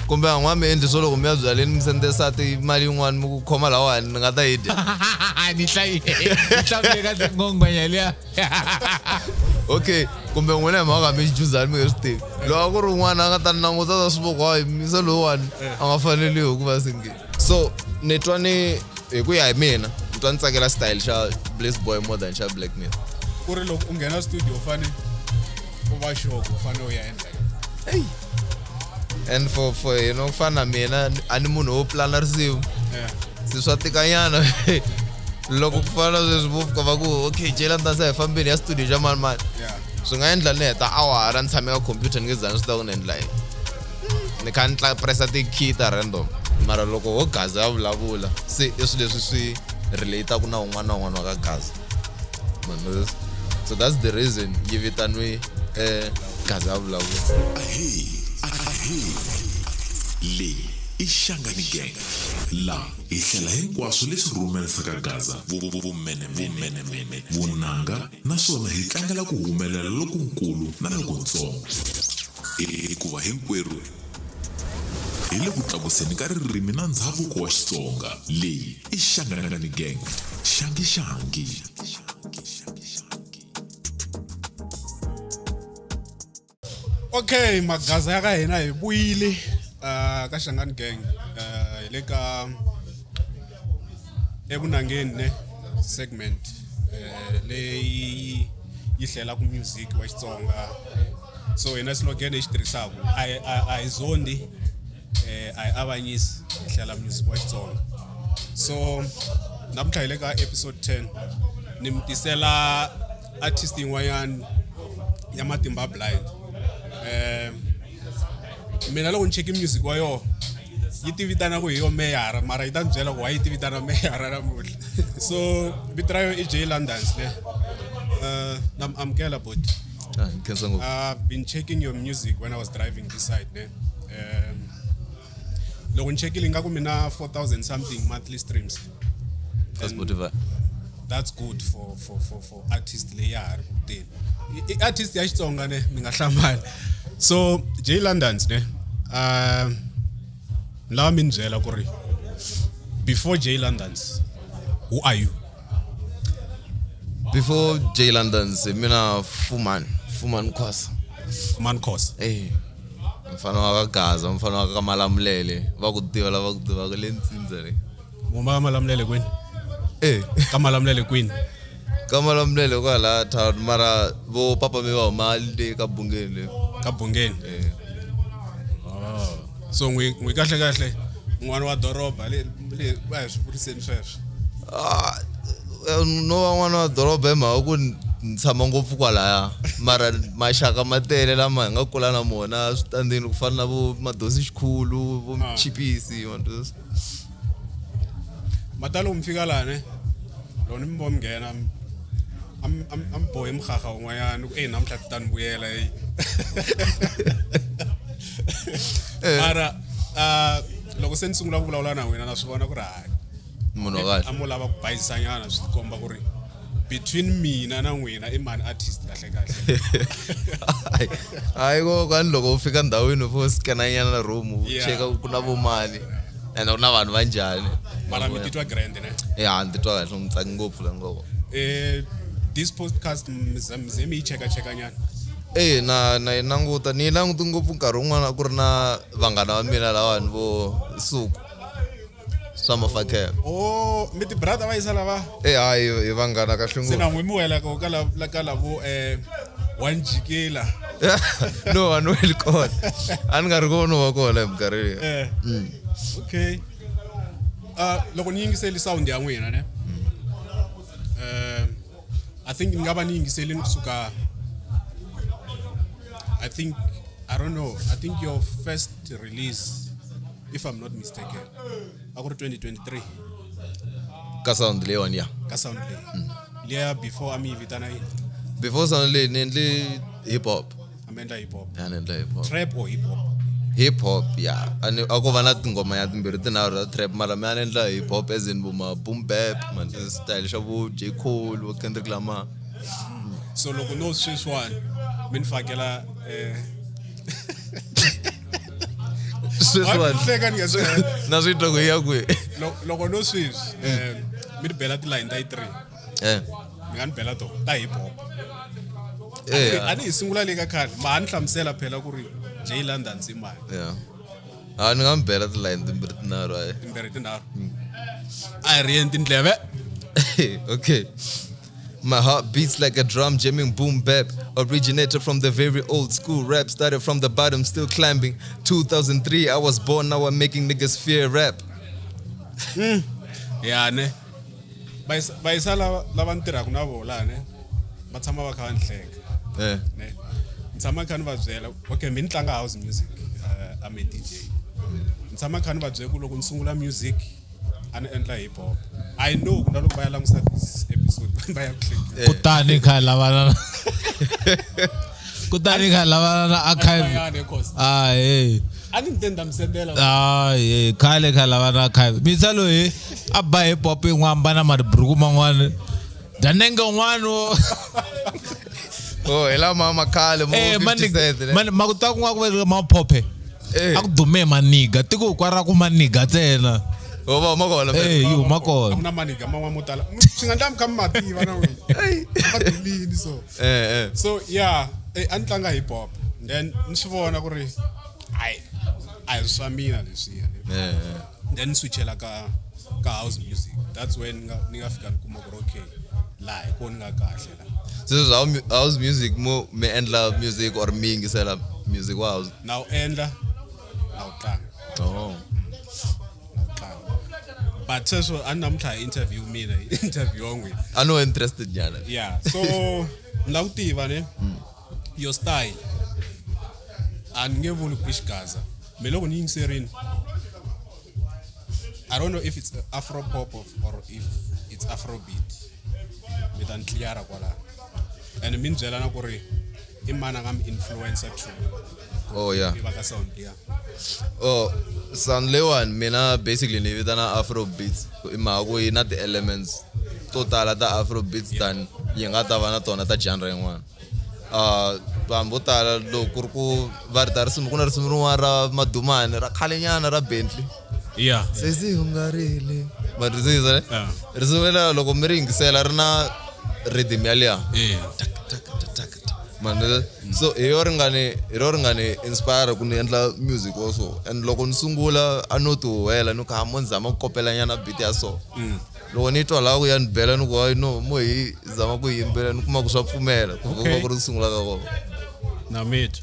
Kumbe a n'wa mi endli swo loko mi ya byaleni mi sende sati mali yin'wana mi ku khoma lawani ni nga ta yi dya. Ni hlayi ni hlamule ka ngongwenya liya. Okay, kumbe n'wina hi mhaka mi juzani mi nge swi tivi. Loko a ku ri un'wana a nga ta ni languta ta swi voko hayi mise lowuwani a nga faneliwi ku va single. So ni twa ni hi ku ya hi mina ni twa ni tsakela style xa Bliss Boy more than xa Black Myth. Ku ri loko u nghena studio u fane u va sure ku u fane u ya endla yini. And for you know ku fana na mina a ni munhu wo plana risimu. Se swa tikanyana loko ku fana na sweswi vo fika va ku okay Jay ni ta se hi fambeni ya studio xa mani mani. Swi nga endla ni heta awara ni tshame ka computer ni nge zanga swi tiva ku ni endla yini. Ni kha ni pressa ti-key ta random mara loko ho Gaza ya vulavula se i swilo leswi swi relate-aku na un'wana na un'wana wa ka Gaza. So that's the reason yi vitaniwe Gaza ya vulavula. Ahee, ahee. Leyi i Shangani Gang. La hi hlela hinkwaswo leswi rhumerisaka Gaza vumenemene, vunanga naswona hi tlangela ku humelela lokunkulu na lokuntsongo. Hikuva hinkwerhu hi le ku tlakuseni ka ririmi na ndzhavuko wa Xitsonga. Leyi i Shangani Gang. Xangi xangi. Okay, magaza ya ka hina hi vuyile ka Shangani Gang hi le ka evunangeni ne segment leyi yi hlelaka music wa Xitsonga so hina slogan lexi tirhisaka a hi a hi zondi a hi avanyisi hi hlela music wa Xitsonga so namuntlha hi le ka episode 10 ni mi tisela artist yin'wanyana ya matimba blind mina loko ni cheki music wa yona yi ti vitana ku hi yo meyara mara yi ta ni byela ku why yi ti vitana meyara namuntlha so vito ra yona i Jay Londons ne na mi amukela boti. Ah, ni khensa ngopfu. I've been checking your music when I was driving this side ne. Loko ni chekile ingaku mina 4000 something monthly streams. Ka Spotify. That's good for artist leyi ya ha ri ku teni. I artist ya Xitsonga ne mi nga hlamali. So Jay Londons ne. Lava mi ni byela ku ri before Jay Londons who are you? Before Jay Londons mina Fuman, Fuman Khosa. Fuman Khosa. Mfana wa ka Gaza, mfana wa ka Malamulele, va ku tiva lava ku tivaka le Ntsindza le. Muma ka Malamulele kwini? Ka Malamulele kwini? Ka Malamulele kwala town mara vo papa mi va huma le ka Bungeni le. Ka Bungeni? Oh. So n'wi kahle kahle n'wana wa doroba le le va hi swi vuriseni sweswo. Ah, no va n'wana wa doroba hi mhaka ku ni tshama ngopfu kwalaya mara maxaka ma tele lama hi nga kula na mona switandini ku fana na vo Madosi Xikhulu vo Mchipisi Madosi. Matalo mi fika laha ne loko ni mi vo mi nghena a mi bohe mugaga wun'wanyana ku eyi namuntlha ti ta ni vuyela eyi. Mara loko se ni sungula ku vulavula na n'wina na swi vona ku ri hayi munhu wa kahle a mo lava ku bayizisanyana swi komba ku ri between mina na n'wina i mani artist kahle kahle. Hayi kokwani loko u fika ndhawini u fike u scananyana room u cheka ku na vo mani and ku na vanhu va njhani. Mara mi titwa grand ne? Ya ni titwa kahle ni tsaki ngopfu la ngo. This podcast mi ze mi yi cheka cheka nyana? Na na yi languta ni yi languti ngopfu nkarhi wun'wana a ku ri na vanghana va mina lawani vo Suku. Swa mafakela. Oh, mi ti brother va yisa lava? Hayi hi vanghana kahle ngopfu. Se na n'wi mi wela ka la ka lavo wa njikela. No, a ni weli kona. A ni nga ri kona wa kona hi minkarhi leyi. Okay. Loko ni yingiseli sound ya n'wina ne. I think ni nga va ni yingiselini kusuka I think I don't know. I think your first release, if I'm not mistaken, a ku ri 2023. Ka sound leyiwani ya. Ka sound leyi. Liya before a mi yi vitana yini? Before sound leyi ni endle hip hop. A mi endla hip hop. Ya ni endla hip hop. Trap or hip hop? Hip hop, ya. A ni a ko va na tinghoma ya timbirhi tinharhu ta trap mara mi a ni endla hip hop as in vo ma boom bap, man style xa vo J Cole, vo Kendrick Lamar. So loko no sweswiwani mi ni fakela Sweswiwani Hleka ni nga swi na swi twa ku yi ya kwihi. Loko no sweswi mi ni bela tilayini ta yi 3. Mi nga ni bela to ta hip hop. A ni hi sungula le ka khale ma ni hlamusela phela ku ri Jay London i mani. Yeah. A ni nga mi bela tilayini timbirhi tinharhu hayi. Timbirhi tinharhu. A hi riyeni tindleve. Okay. My heart beats like a drum, jamming boom bap. Originated from the very old school rap. Started from the bottom, still climbing. 2003, I was born, now I'm making niggas fear rap. Ya ne. Vayisa lava ni tirhaka na vona ne va tshama va kha va ni hleka. Ne ni tshama kha ni va byela okay mi ni tlanga house music, I'm a DJ. Ni tshama kha ni va byela ku loko ni sungula music a ni endla hip hop. I know ku na loko va ya langusa this episode va ya ku hlekisa. Kutani kha lavana kutani kha lavana na archive. Ah eh. A ni ni ta mi sendela. Ah eh khale kha lavana archive. Misa loyi a ba hip hop yin'wana ambana maribruku man'wana. Danenge un'wana. Oh, hi lama ma khale mo 50 cent. Man ma ku ta kun'wana ku va maphophe. A ku dume maniga tiko hinkwaro ra ku maniga ntsena. Oh, va huma kona. Eh, yi huma kona. A ku na maniga man'wana mo tala. Swi nga endla mi kha mi ma tiva na n'wina. Ma dumile so. So yeah, a ni tlanga hip hop. Then ni swi vona ku ri hayi a hi swa mina leswiya. Then ni switchela ka house music. That's when ni nga fika ni kuma ku ri okay, laha hi kona ni nga kahle la. So house music mo mi endla music or mi yingisela music wa house? Na wu endla, na wu tlanga. Oh. But sweswo a ni namuntlha hi interview mina, interview wa n'wina. I no interested nyana. Yeah. So ni lava ku tiva ne your style. A ni nge vuli ku i xigaza. Me loko ni yingiserini, I don't know if it's Afro pop or if it's Afrobeat. Mi ta ni clear-a kwalano. And mi ni byela na ku ri i mani a nga mi influencer to. Oh yeah. Mi va ka sound liya. Oh, sound leyiwani mina basically ni vitana Afro beats. I mhaka ku yi na ti-elements to tala ta Afro beats than yi nga ta va na tona ta genre yin'wana. Vanhu vo tala loko ku ri ku va ri ta risimu ku na risimu rin'wana ra Madumane ra khalenyana ra Bentley. Yeah. Sesi u nga rili. Ma twisisa ne? Yeah. Risimu leri loko mi ri yingisela ri na rhythm ya liya. Yeah. Tak tak tak tak. Man, so hi yo ringani inspire ku ni endla music also. And loko ni sungula a no ti huwela ni ku mo ni zama ku kopela nyana beat ya so. Loko ni twa laha ku ya ni bela ni ku hayi no mo hi zama ku yimbela ni kuma ku swa pfumela ku va ku ri sungula ka kona. Na mate.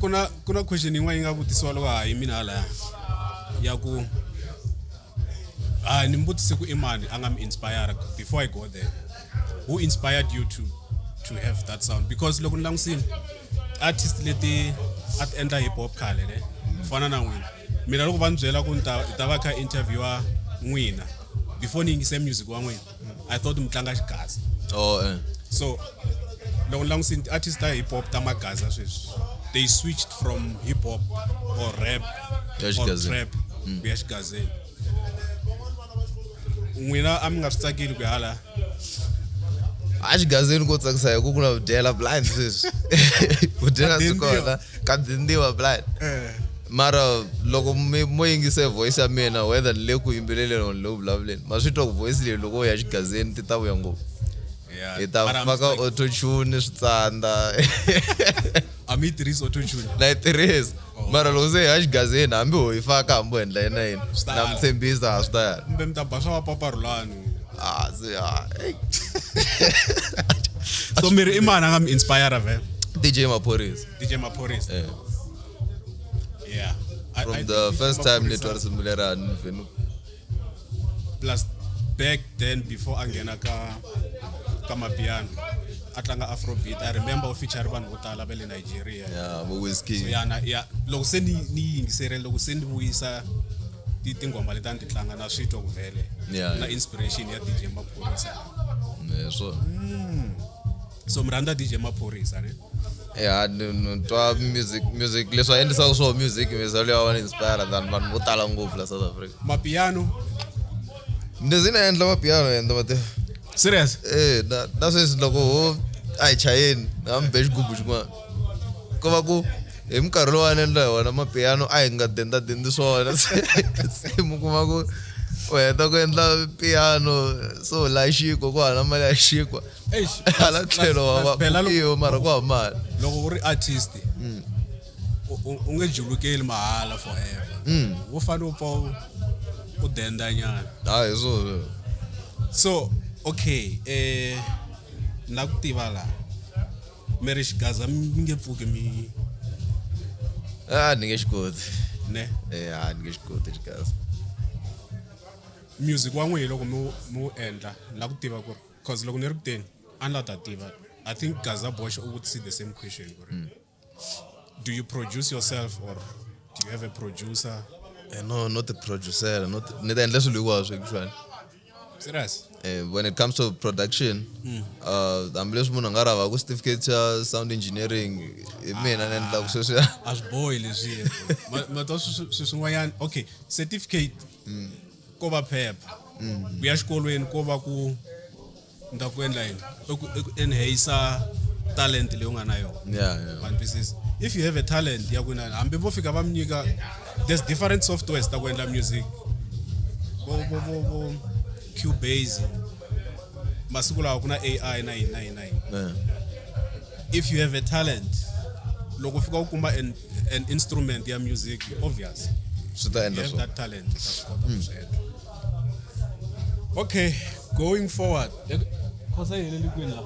Kuna question yin'wana yi nga vutisiwa loko ha yi mina hala ya ku ni vutise ku i mani a nga mi inspire before I go there. Who inspired you to have that sound? Because loko ni langusile artist leti a ti endla hip hop khale ne fana na n'wina. Mina loko va ni byela ku ni ta va kha interviewa n'wina before ni yingise music wa n'wina, I thought mi tlanga xigaza. Oh eh. So loko ni langusile artist ta hip hop ta magaza sweswi, they switched from hip hop or rap or trap ku ya xigazeni. N'wina a mi nga swi tsakeli ku ya hala? A xigazeni ko tsakisa hi ku ku na vudyela blind sweswi. Vudyela byi kona ka dindiwa blind. Mara loko mo yingise voice ya mina whether ni le ku yimbeleleni or ni le ku vulavuleni, ma swi twa ku voice leyi loko u ya xigazeni ti ta vuya ngopfu. Hi ta faka auto tune swi tsandza. A mi yi tirhisi auto tune? Na yi tirhisa. Mara loko se hi ya xigazeni hambi ho yi faka hambi ho endla yini na yini, na mi tshembisa a swi ta yala. Kumbe mi ta ba swa va Papa Rhulani. Ah, se So miri i mani a nga mi inspire vhele? DJ Maphorisa. DJ Maphorisa. Yeah. From the first time ni twa risimu lera ni vhenu. Plus back then before a nghena ka Mapiano a tlanga Afrobeat. I remember u feature vanhu vo tala va le Nigeria. Yeah, vo Wizkid. So yeah, loko se ni yingiserile loko se ni vuyisa tinghoma leti a ni ti tlanga na swi twa ku vhele. Na inspiration ya DJ Maphorisa. Yeah, sure. So mi rhandza DJ Maphorisa ne? Yeah, ni twa music leswi a endlisaka swona music mi za leyi wa ni inspire than vanhu vo tala ngopfu la South Africa. Mapiano. Ndzi na endla mapiano endla mati. Serious? Eh, na sweswi loko ho a hi chayeni na mi be xigubu xin'wana. Ko va ku Hi minkarhi lowu a ni endla hi wona mapiano a hi nga dendadendi swona. Se mi kuma ku u heta ku endla piano so la xinkwa ku hava mali ya xinkwa. Eish, Hala tlhelo wa va phela loko- bukiwe mara ku hava mali. Loko u ri artist u nge julukeli mahala forever. Wo fanele u pfa u denda nyana. Hayi hi swona. So okay, na ku tiva la mi ri xigaza mi nge pfuki mi A ni nge xi koti. Ne? A ni nge xi koti xigaza. Music wa n'wina loko mi wu endla, ni la ku tiva ku ri cause loko ni ri kuteni a ni la ta tiva. I think Gaza Bosch u vutise the same question ku ri do you produce yourself or do you have a producer? No, not the producer, not ni ta endla swilo hinkwaswo actually. Serious? When it comes to production, hambileswi munhu a nga ri havaku certificate xa sound engineering, hi mina ni endlaku sweswiya. A swi bohi leswiya. Ma twa swi swin'wanyana, okay, certificate ko va phepha. Ku ya xikolweni ko va ku ni ta ku endla yini? I ku enhance talent leyi u nga na yona. Yeah, yeah. Wa ni twisisa? If you have a talent ya ku inana, hambi vo fika va mi nyika, there's different softwares ta ku endla music. Vo Cubase. Masiku lawa ku na AI na yini, na yini, na yini. Yeah. If you have a talent, loko u fika u kuma an instrument ya music, obvious. Swi ta endla You have swona. that talent, u ta swi kota ku swi endla. Okay, going forward. Khosa yi helele kwini la?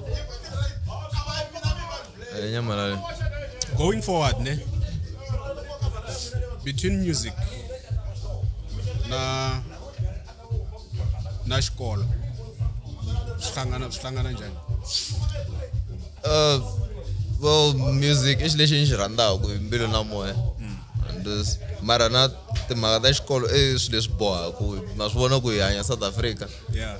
Nyamalale. Going forward, ne? Between music na xikolo, swi hlangana njhani? Well, music i xilo lexi ni xi rhandzaka hi mbilu na moya. And this, mara na timhaka ta xikolo i swilo leswi bohaka, ma swi vona ku hi hanya South Africa. Yeah.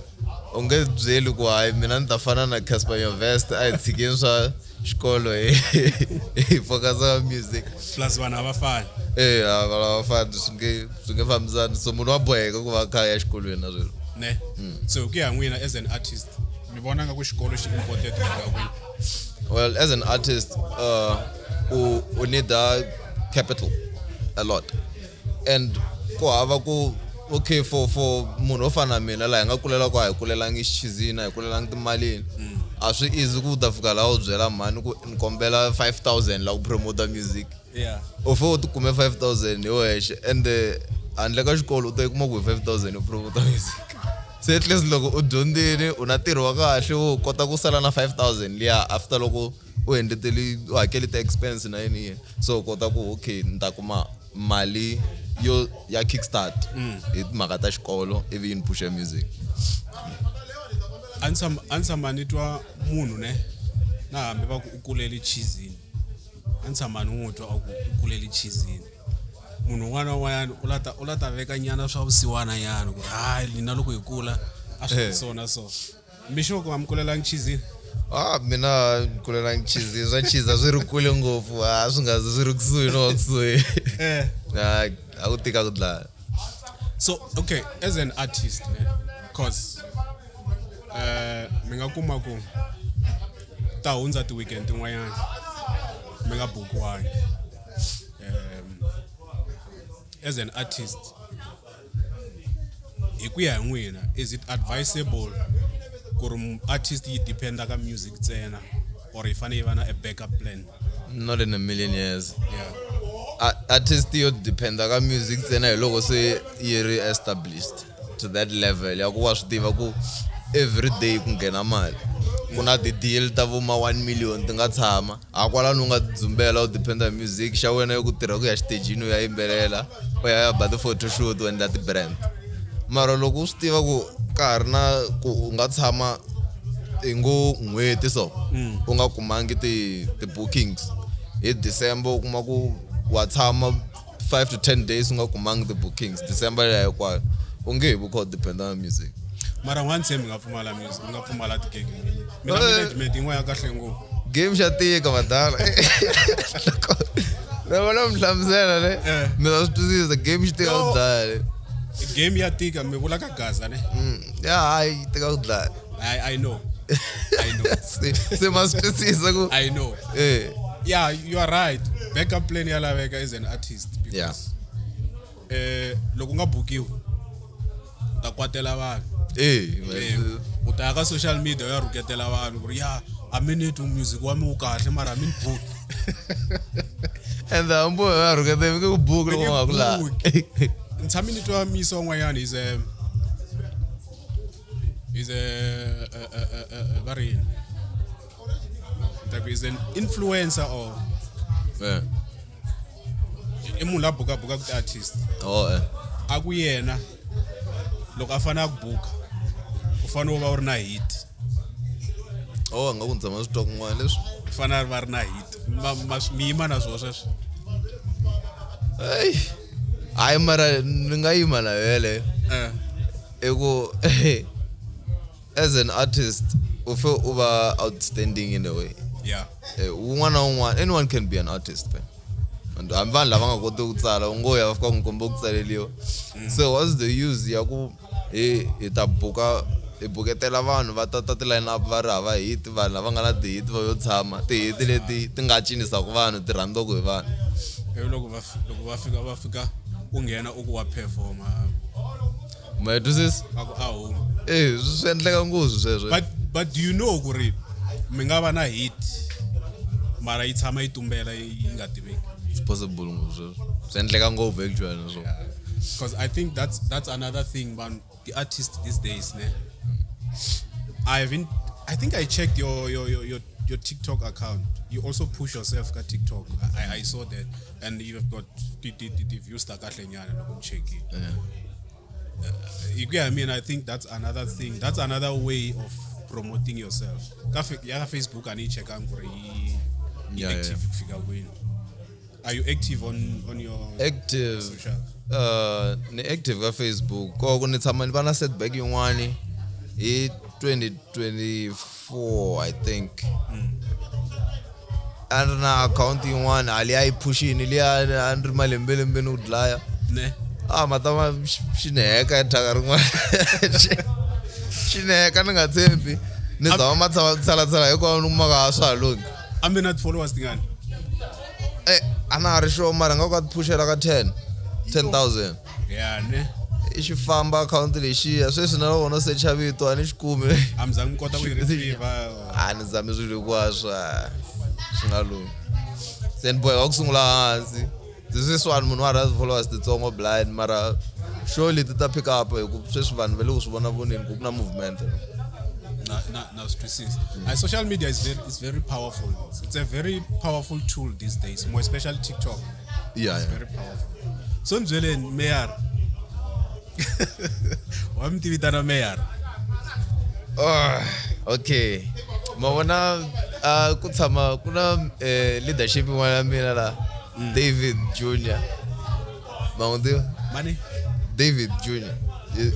U nge byeli ku hayi mina ni ta fana na Cassper Nyovest, a hi tshikeni swa xikolo hi focus ka music. Plus vanhu a va fani. A va fani, swi nge fambisani. So munhu wa boheka ku va a kha a ya xikolweni na swilo. Ne? So ku ya n'wina as an artist, mi vona nga ku xikolo xi important ku fika kwini? Well, as an artist, u need a capital a lot. And ku hava ku okay for munhu wo fana na mina laha hi nga kulela ku a hi kulelangi xichizini, a hi kulelangi timalini. A swi easy ku u ta fika laha u byela mhani ku ni kombela 5,000 la ku promote music. Yeah. U fanele u ti kume 5,000 hi wexe, and handle ka xikolo u ta yi kuma ku hi 5,000 u promote music. Se at least loko u dyondzile, u na ntirho wa kahle, u kota ku sala na 5,000 liya after loko u endleteli, u hakeli ti-expense na yini yini. So u kota ku okay ni ta kuma mali yo ya kickstart hi timhaka ta xikolo ivi yi ni pusha music. A ni tshama, a ni tshama ni twa munhu ne na hambi va ku u kulele chizini. A ni tshama ni n'wi twa a ku u kulele chizini. Munhu un'wana na un'wanyana u la ta veka nyana swa vusiwana nyana ku ri hayi nina loko hi kula a swi so na so. Mi sure ku a mi kulelangi chizini? Mina ni kulelangi chizini, swa cheese a swi ri kule ngopfu, a swi nga zi swi ri kusuhi no kusuhi. A ku tika ku dlaya. So okay, as an artist ne, cause mi nga kuma ku ta hundza ti-weekend tin'wanyana mi nga bukiwangi. As an artist, hi ku ya hi n'wina, is it advisable ku ri artist yi dependa ka music ntsena or yi fanele yi va na a backup plan? Not in a million years. Yeah. Artist yo dependa ka music ntsena hi loko se yi ri established to that level ya ku wa swi tiva ku every day ku nghena mali. Ku na ti-deal ta vo ma 1 million ti nga tshama. A kwalano u nga dzumbela u dependa hi music xa wena yo ku tirha ku ya xitejini u ya yimbelela, u ya ya ba ti-photo shoot u endla ti-brand. Mara loko u swi tiva ku ka ha ri na ku u nga tshama hi ngo n'hweti so, u nga kumangi ti-bookings. Hi December u kuma ku wa tshama 5 to 10 days u nga kumangi ti-bookings. December liya hinkwayo u nge he vi u kha u dependa na music. Mara n'wana se mi nga pfumala music, mi nga pfumala ti-gig. Mina management yin'wana ya kahle ngopfu. Game xa tika madala. Loko no mi hlamusela le, mi ta swi twisisa game xi tika ku dlaya le. Game ya tika, mi vula ka Gaza ne? Ya hayi yi tika ku dlaya. I know. I know. Se ma swi twisisa ku I know. Yeah, you are right. Backup plan ya laveka as an artist because loko u nga bukiwi u ta kwatela vanhu. Eh, U ta ya ka social media u ya rhuketela vanhu ku ri ya a mi ni twi music wa mi wu kahle mara a mi ni buki. And hambi wa rhukete mi nge ku buki loko u nga ku laha. Ni tshame ni twa misa un'wanyana is a is a va ri yini? Ta ku is an influencer or i munhu la bukabukaka ti-artist. Oh eh. A ku yena loko a fanele a ku buka u fanele u va u ri na hit. Oh, nga ku ni tshama swi twa kun'wana leswi. U fanele va ri na hit. Mi yima na swona sweswo? Hayi. Hayi mara ni nga yima na yeleyo. I ku as an artist u fe u va outstanding in a way. Un'wana na un'wana, anyone can be an artist man. And hambi vanhu lava nga koti ku tsala u ngo ya va fika ku komba ku tsaleliwa. So what's the use ya ku hi ta buka hi buketela vanhu va tata ti-line up va ri hava hit, vanhu lava nga na ti-hit va yo tshama ti-hit leti ti nga cinisaka vanhu ti rhandziwaka hi vanhu. Ivi loko va loko va fika u nghena u ku wa performa. Ma twisisa? A ku a humi. Eh, swi endleka ngopfu sweswo. But do you know ku ri mi nga va na hit mara yi tshama yi tumbela yi nga tiveki? It's possible ngopfu sweswo. Swi endleka ngopfu actually naswona. Because I think that's another thing man, the artists these days ne. I think I checked your TikTok account. You also push yourself ka TikTok. I saw that, and you've got the views ta kahle nyana loko ni checkile. You get what I mean? I think that's another thing. That's another way of promoting yourself. Ka ya Facebook ani check ang gore yi active ku fika kwini. Are you active on your active social? Ni active ka Facebook. Ko ku ni tshama ni va na setback yin'wani hi 2024 I think. A ni ri na account yin'wana a liya yi phuxini liya a ni ri malembelembeni ku dlaya. Ne. Ah, matama xi ni heka thyaka rin'wana. Xi ni heka ni nga tshembi. Ni zama matshalatshala hinkwawo ni kuma ka swa ha lunghi. A mi na ti-followers tingani? A na ha ri sure mara nga ku a ti phuxela ka 10,000. Yeah, ne. I xi famba account lexiya sweswi na loko no secha vito a ni xi kumi. A mi zangi mi kota ku yi retriever? A ni zame swilo hinkwaswo swi nga lunghi. Se ni boheka ku sungula hansi. Sweswiwani munhu wa rhandza followers titsongo blind mara surely ti ta pick up hi ku sweswi vanhu va le ku swi vona voneni ku ku na movement. Na swi twisisa. Social media is very powerful. It's a very powerful tool these days, more especially TikTok. Yeah, it's very powerful. So ni byeleni mayor. Wa mi tivitana mayor? Okay. Ma vona ku tshama ku na leadership yin'wana ya mina la. David Jr. Ma n'wi tiva? Mani? David Jr.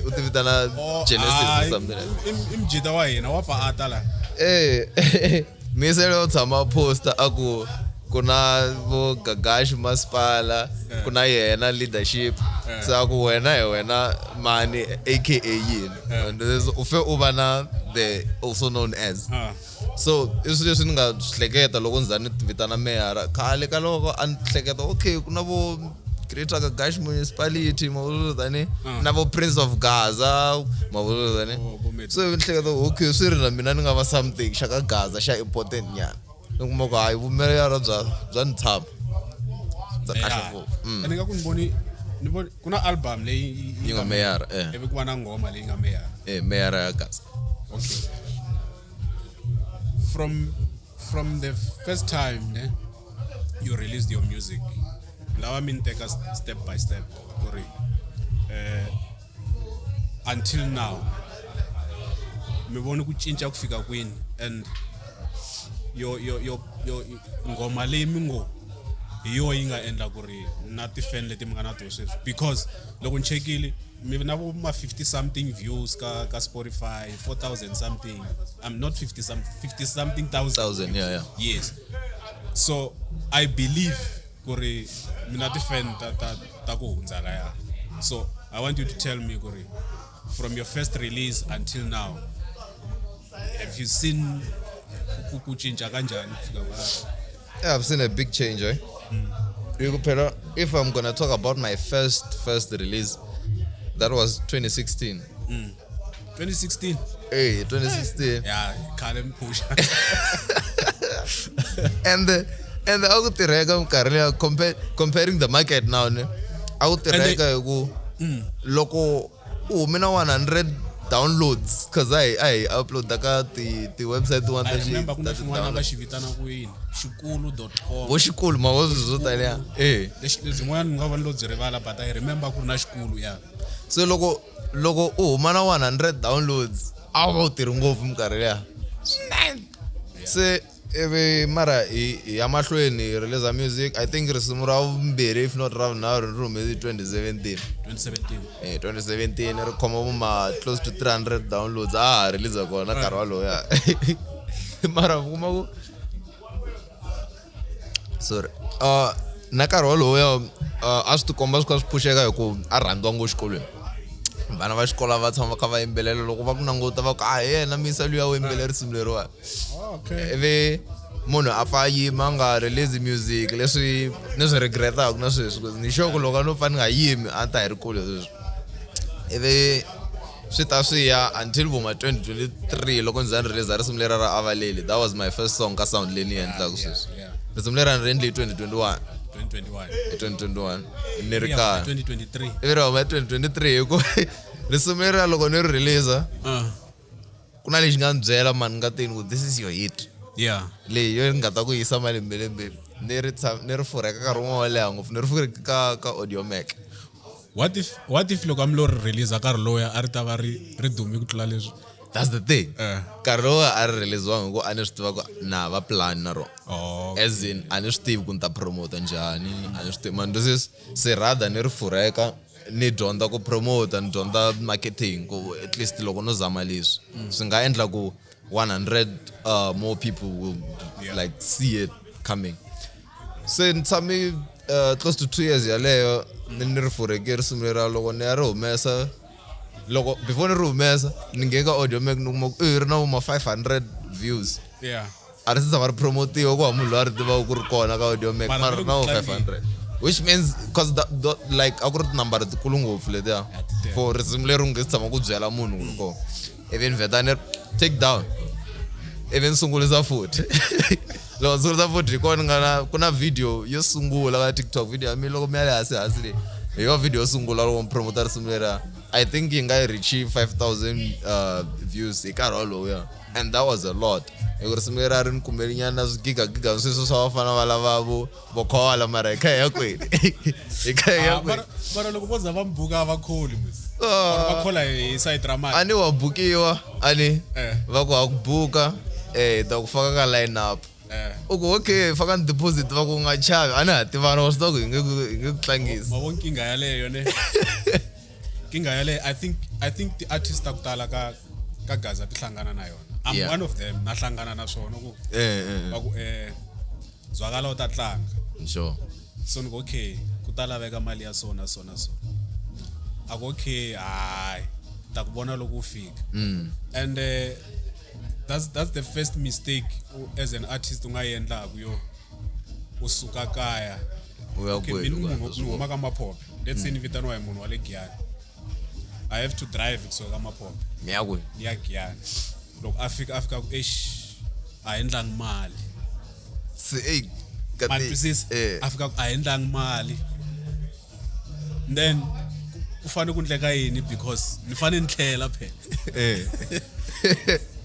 U ti vitana Genesis or something like that. I mjita wa yena wa pfa ata la. Misa lo tshama poster a ku ku na vo Gagash Masipala, ku na yena leadership. Se a ku wena hi wena mani aka yini. And u fe u va na the also known as. So i swilo leswi ni nga swi hleketa loko ni za ni vitana meyara khale ka loko a ni hleketa okay ku na vo Greater Gagash Municipality mavuluzani na vo Prince of Gaza mavuluzani. So ni hleketa okay swi ri na mina ni nga va something xa ka Gaza xa important nyana. Ni kuma ku hayi vumeyara bya ni tshama. Bya kahle ngopfu. Ni nga ku ni voni ku na album leyi yi nga meyara ivi ku va na nghoma leyi nga meyara. Meyara ya Gaza. Okay. From the first time ne, you released your music, lava mi ni teka step by step ku ri until now mi voni ku cinca ku fika kwini and your nghoma leyi mi ngo hi yo yi nga endla ku ri na ti-fan leti mi nga na to sweswi because loko ni chekile mi na vo ma 50 something views ka Spotify, 4,000 something. I'm not 50 some 50 something thousand. Yeah. Yes. So I believe kuri mina ti-fan ta ku hundza laya. So I want you to tell me kuri from your first release until now, have you seen ku cinca kanjhani ku fika kwala? Yeah, I've seen a big change, eh? Hi ku phela if I'm gonna talk about my first release, that was 2016. 2016. Hey, 2016. Yeah, khale mi phusha. And a ku tirheka minkarhi liya comparing the market now ne a ku tirheka hi ku loko u hume na 100 downloads cause a hi uploada ka ti website tin'wana I ta remember ku na ta ti xin'wana va download. xi vitana ku yini? Xikulu.com. Vo xikulu ma vo swilo swo taniya eh Lexi byin'wana ni nga va ni lo byi rivala but I remember ku ri na xikulu ya. So loko u huma na 100 downloads a wu va u tirhi ngopfu minkarhi liya swinene. Se ivi mara hi ya mahlweni hi release music. I think risimu ra vumbirhi if not ra vunharhu ri humese 2017. 2017. 2017 ri khoma vo ma close to 300 downloads. A ha release kona nkarhi wolowo ya. Mara u kuma ku sorry. Na nkarhi wolowo ya a swi tikomba swi kha swi phuxeka hi ku a rhandziwa ngopfu xikolweni. Vana va xikolo va tshama va kha va yimbelela loko va ku languta va ku a hi yena misa luya wo yimbelela risimu leriwani. Okay. Ivi munhu a pfa a yima a nga release music leswi ni swi regretaka na sweswi ku ni sure ku loko a no pfa ni nga yimi a ni ta hi ri kule sweswi. Ivi swi ta swi ya until vo ma 2023 loko ndzi za ni release risimu lera ra Avaleli. That was my first song ka sound leyi ni yi endlaka sweswi. Risimu lera ni ri endle hi 2021. 2021. Hi 2021 ni ri Yeah, kaya. 2023. Ivi ri huma hi 2023 hi ku risimu leriya loko ni ri release ku na lexi nga ni byela mani nga teni ku this is your hit. Yeah. Leyi yo ni nga ta ku yisa malembelembeni. Ni ri ni ri furheka nkarhi wun'wana wo leha ngopfu ni ri furheke ka Audiomack. What if loko a mi lo ri release nkarhi lowuya a ri ta va ri dumi ku tlula leswi? That's the thing. Nkarhi lowu a ri release-wanga hi ku a ni swi tiva ku na va plan na rona. Oh. As in a ni swi tivi ku ni ta promote njhani, a ni swi tivi mani se rather ni ri furheka ni dyondza ku promote, ni dyondza marketing ku at least loko no zama leswi swi nga endla ku 100 more people will like see it coming. Se ni tshame close to 2 years yaleyo ni ri furheke risimu leriya loko ni ya ri humesa loko before ni ri humesa ni nghena ka Audiomack ni kuma ku ri na vo ma 500 views. Yeah. A ri se tshama ri promotiwa ku hava munhu loyi a ri tivaka ku ri kona ka Audiomack Mara mara ri ri na vo ku tlangeni. 500. Which means cause that, like a ku ri tinambara tikulu ngopfu letiya ti tele. for risimu leri u nge se tshama ku byela munhu ku ri kona. Ivi ni vheta ni take down. Ivi ni sungulisa futhi. Loko ni sungulisa futhi hi kona ni nga na ku na video yo sungula ka TikTok video ya mina loko mi ya le hansi hansi leyi. Hi yona video yo sungula loko ni promota risimu leriya. I think yi nga yi reach 5000 views hi nkarhi wolowo. And that was a lot. Hi ku risimu leri a ri ni kumeli nyana swigigagiga sweswo swa vafana va lava vo khola mara hi kha hi ya kwini. Hi kha hi ya kwini. Mara loko vo za va mi buka a va kholi mos. Or va khola hi side ra mali. A ni wa bukiwa a ni va ku ha ku buka hi ta ku faka ka line up. U ku okay faka ni deposit va ku u nga chavi a ni ha tivana wa swi tiva ku hi nge ku tlangisi. Ma vo nkingha yaleyo ne. Nkingha yaleyo I think ti-artist ta ku tala ka Gaza ti hlangana na yona. I'm one of them na hlangana na swona ku va ku zwakala u ta tlanga. Sure. So ni ku okay ku ta laveka mali ya so na so na so. A ku okay hayi ta ku vona loko u fika. And that's the first mistake as an artist u nga yi endlaku yo u suka kaya. U ya Okay, kwini mina ku munhu ni huma ka Maphophe. Let's say ni vitaniwa hi munhu wa le Giyani. I have to drive kusuka ka Maphophe. Mi ya kwihi? Ni ya Giyani. Loko a fika ku eish a hi endlangi mali. Se ey ka Ma twisisa? A fika ku a hi endlangi mali. Then ku fanele ku endleka yini because ni fanele ni tlhela phela.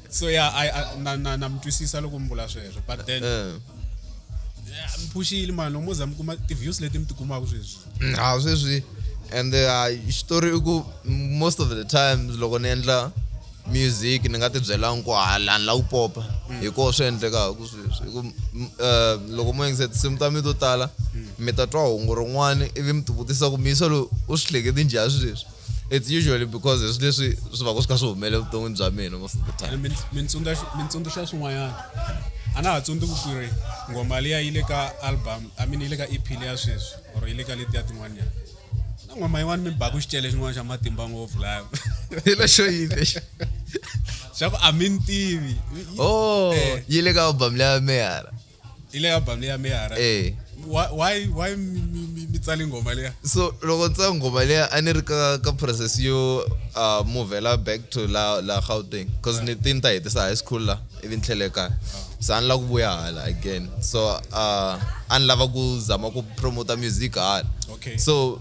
So yeah, I na mi twisisa loko mi vula sweswo but then yeah, mi phuxile mani loko mo za mi kuma ti-views leti mi ti kumaka sweswi. Ha sweswi and xitori i ku most of the times loko ni endla music ni nga ti byelangi ku ha la ni la ku popa hi koho swi endlekaka sweswi. Hi ku loko mo yingisa tinsimu ta mi to tala mi ta twa hungu rin'wani ivi mi ti vutisa ku miyisa lowu u swi hleketi njhani sweswi. It's usually because hi swilo leswi swi va ku swi kha swi humelela evuton'wini bya mina most of the time. Mi tsundzuxa swin'wanyana. A na ha tsundzuki ku ri nghoma liya yi le ka album, I mean yi le ka EP liya sweswi or yi le ka letiya tin'wanyana. Na nghoma yin'wana mi baku xicele xin'wana xa matimba ngopfu laya. Hi lexo yini lexi? Xa ku a mi ni tivi. Oh, yi le ka album liya meyara. Hi le album leya meyara. Eh. Why mi tsali nghoma leya? So loko ni tsala nghoma leya a ni ri ka process yo movela back to la Gauteng, cause ni ti ni ta hetisa high school la ivi ni tlhele kaya. Se a ni lava ku vuya hala again, so a ni lava ku zama ku promote music hala. Okay. So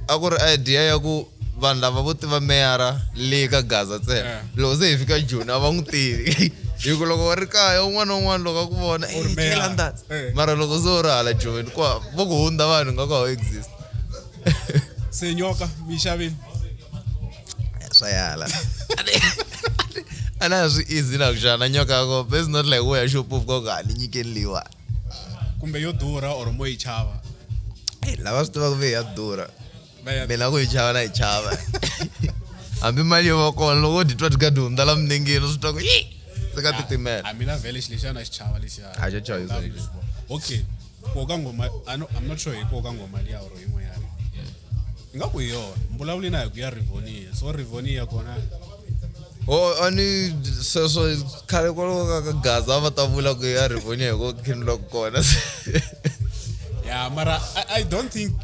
a ku ri idea ya ku vanhu lava vo tiva meyara le ka Gaza ntsena. Loko se hi fika Joni a va n'wi tivi. Hi ku loko va ri kaya un'wana na un'wana loko a ku vona, U ri "Eh, meyara." Jela Ndatsi." Eh. Mara loko se u ri hala Joni kwa vo ku hundza vanhu nga ku a wu exist. Se nyoka mi yi xavini? Swa yala. A na swi easy na ku xava na nyoka ya kona. It's not like u ya xopo u fika u ku, "Ah, ni nyikeni leyiwani." Kumbe yo durha or mo yi chava? Eh, lava swi tivaka ve ya durha. Va ya Mina ku yi chava na yi chava. Hambi mali yo va kona loko u titwa ti kha ti hundza la milengeni u swi twa ku yi se ka titimela. A mina vhele xilo lexiya na xi chava lexiya. A xo chavisa lexi. Okay. Koka nghoma, I'm not sure hi koka nghoma liya or yin'wanyana. Ingaku hi yona. Mbulavulo na hi ku ya Rivonia. So Rivonia kona Oh, a ni sweswo khale kwalomu ka Gaza a va ta vula ku ya Rivonia hi ku khinula kona. Yeah, mara I don't think,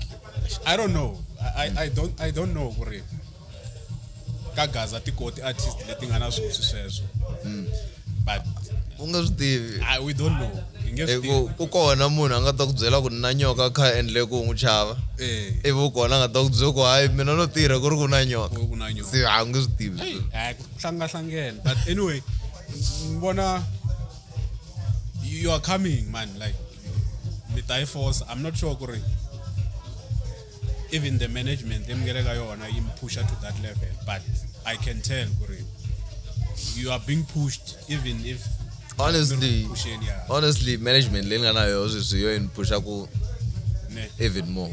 I don't know. I don't know ku ri ka Gaza ti koti artist leti nga na swilo sweswo. But U nga swi tivi. We don't know. Hi nge Hi swi ku tivi. ku kona munhu a nga ta ku byela ku ni na nyoka kha endle ku n'wi chava. Eh. Ivi u kona a nga ta ku byela ku hayi mina no tirha ku ri ku na nyoka. Ku na nyoka. Se a u nge swi tivi. Hey, ku hlangahlangene. But anyway, ni vona you are coming, man. Like mi ta yi force. I'm not sure ku ri even the management leyi mi nge le ka yona yi mi pusha to that level, but I can tell ku ri you are being pushed even if Honestly, pusheni ya honestly management leyi ni nga na yona sweswi yo yi ni pusha ku ne even more.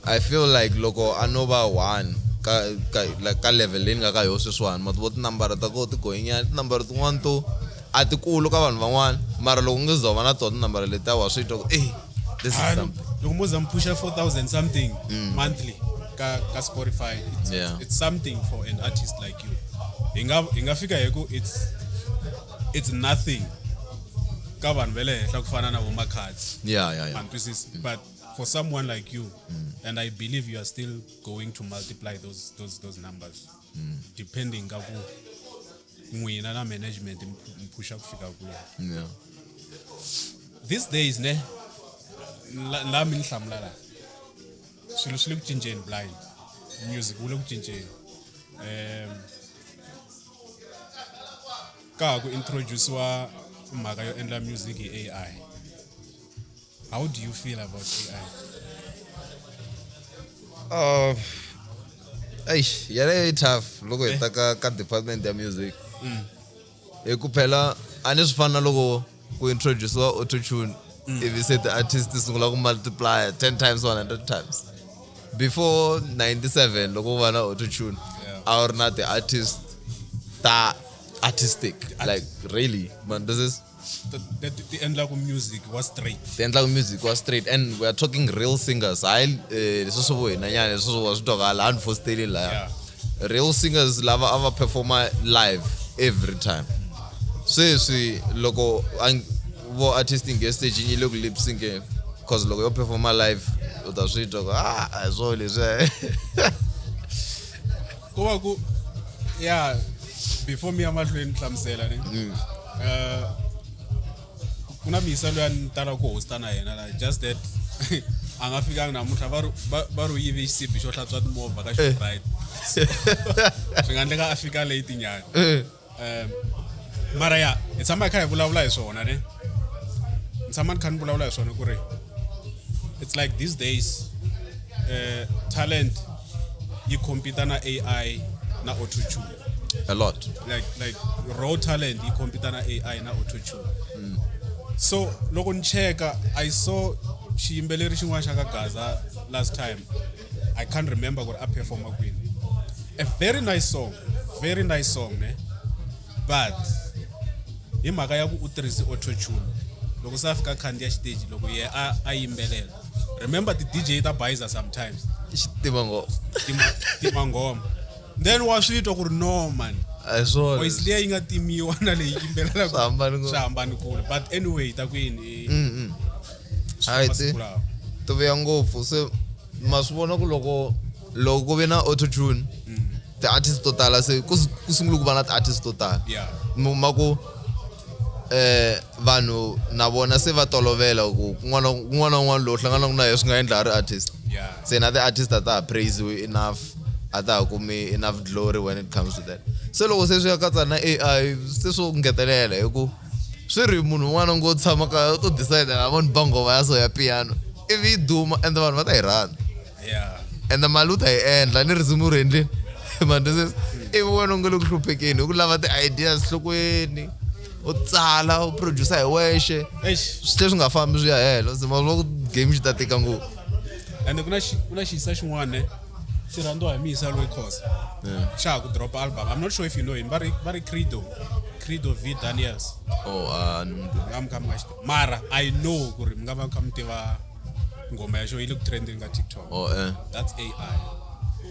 I feel like loko a no va one ka level leyi ni nga ka yona sweswiwani, ma tiva tinambara ta koho ti goyinyana, tinambara tin'wani to a ti kulu ka vanhu van'wana, mara loko u nge za u va na tona tinambara letiya wa swi twa ku eh this is Ah, something. loko mo za mi pusha 4000 something monthly ka Spotify, Yeah. it's something for an artist like you. Hi nga fika hi ku it's nothing ka vanhu va le henhla ku fana na vo Makhadzi. Yeah. Man twisisa. But for someone like you, and I believe you are still going to multiply those numbers, depending ka ku n'wina na management mi pusha ku fika kwihi. Yeah. These days ne, la mi ni hlamula la, swilo swi le ku cinceni blind music wu le ku cinceni. Ka ha ku introduce-iwa mhaka yo endla music hi AI. How do you feel about AI? Eish, yaleyo yi tough loko hi ta ka department ya music. Hi ku phela a ni swi fana na loko ku introduce-iwa auto-tune, ivi se ti-artist ti sungula ku multiply 10 times, 100 times. Before 97 loko ku va na auto-tune, a wu ri na ti-artist ta artistic, like really, man, this is Ti endlaku music wa straight. Ti endlaku music wa straight, and we are talking real singers. Hayi, leswi swo vo hina nyana, leswi swo wa swi twa ka laha ni fositeli laya. Real singers lava a va performa live every time. Sweswi loko vo artist nge stage yi le ku lip syncing, cause loko yo performa live u ta swi twa ku a hi swona leswi. Ku va ku yeah, before mi ya mahlweni ni hlamusela ne. Ku na miyisa loyi a ni tala ku hosta na yena la, just that a nga fikanga namuntlha, va ri u yive xisibi xo hlantswa timovha ka Shoprite. Swi nga endleka a fika late nyana. Mara ya, hi tshama hi kha hi vulavula hi swona ne. Ni tshama ni kha ni vulavula hi swona ku ri it's like these days, talent yi compete na AI na auto-tune. A lot. Like raw talent yi compete na AI na auto-tune. So loko ni cheka, I saw xiyimbeleri xin'wana xa ka Gaza last time. I can't remember ku ri a performa kwini. A very nice song, very nice song ne. But hi mhaka ya ku u tirhise auto-tune, loko se a fika khandziya xiteji, loko ye a yimbelela, remember ti DJ ta bayiza sometimes. Xi tiva ngopfu. Tima nghoma. Then wa swi twa ku ri no man. A hi swona. Voice liya yi nga timiwa na leyi yimbelelaka Swi hambane ngopfu. swi hambane kule. But anyway, ta ku yini? Hayi, Masiku lawa. Ti vuya ngopfu se ma swi vona ku loko loko ku ve na auto tune ti-artist to tala se ku ku sungule ku va na ti-artist to tala. Mi kuma ku vanhu na vona se va tolovela ku kun'wana kun'wana na un'wana lowu hlanganaka na yena swi nga endla a ri artist. Se na ti-artist a ta ha praise-iwi enough, a ta ha kumi enough glory when it comes to that. Se loko se swi ya katsa na AI se swo ngetelela hi ku swi ri munhu un'wana ngo tshama kaya u to decide a vo ni ba nghoma ya so ya piano ivi yi duma ende vanhu va ta yi rhandza. Ende mali u ta yi endla ni risimu ri endleni ma twisisa ivi wena u nga le ku hluphekeni hi ku lava ti-ideas nhlokweni u tsala u producer hi wexe. Eish. Swi tlhe swi nga fambi swi ya helo se ma swi ku game xi ta tika ngopfu. Ende ku na ku na xiyisa xin'wana ne xi rhandziwa hi Misa loyi Khosa. Xa ha ku drop album. I'm not sure if you know him. Va ri Credo V Daniels. Oh, a ni n'wi tivi. Mi nga mi kha mi nga xi tivi. Mara I know ku ri mi nga va mi kha mi tiva nghoma ya xo yi le ku trending ka TikTok. Oh. That's AI.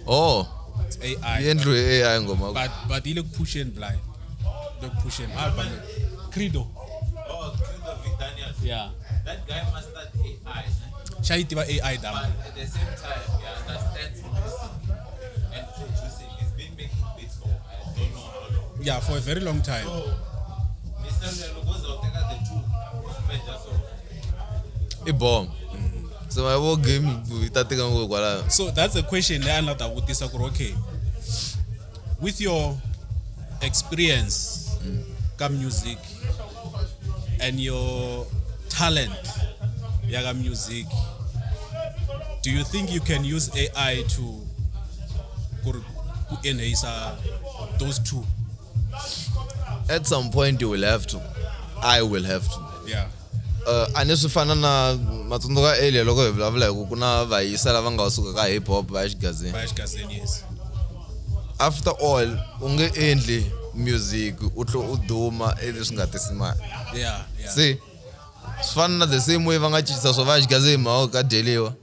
Oh. It's AI. Yi endliwe hi AI nghoma. But yi le ku pusheni blind. Le ku pusheni album. Credo. Oh, Credo V Daniels. Yeah. That guy mastered AI. Xa yi tiva AI dam. But at the same time, he understands music and producing. He's been making beats for I don't know how long. Yeah, for a very long time. So, Mr. Lelo u teka the two, measure so. I bomb. Se ma vo game yi ta tika ngopfu kwalaho. So that's a question leyi a ni lava ta vutisa ku ri okay, with your experience ka music and your talent ya ka music, do you think you can use AI to ku ri ku enhance those two? At some point you will have to. I will have to. A ni swi fana na matsundzuka earlier loko hi vulavula hi ku ku na vayisa lava nga suka ka hip hop va ya xigazini. Va ya xigazini, yes. After all u nge endli music u tlhe u duma ivi swi nga tisi mali. Yeah. Se swi fana na the same way va nga cincisa swo va ya xigazini hi mhaka ka dyeliwa.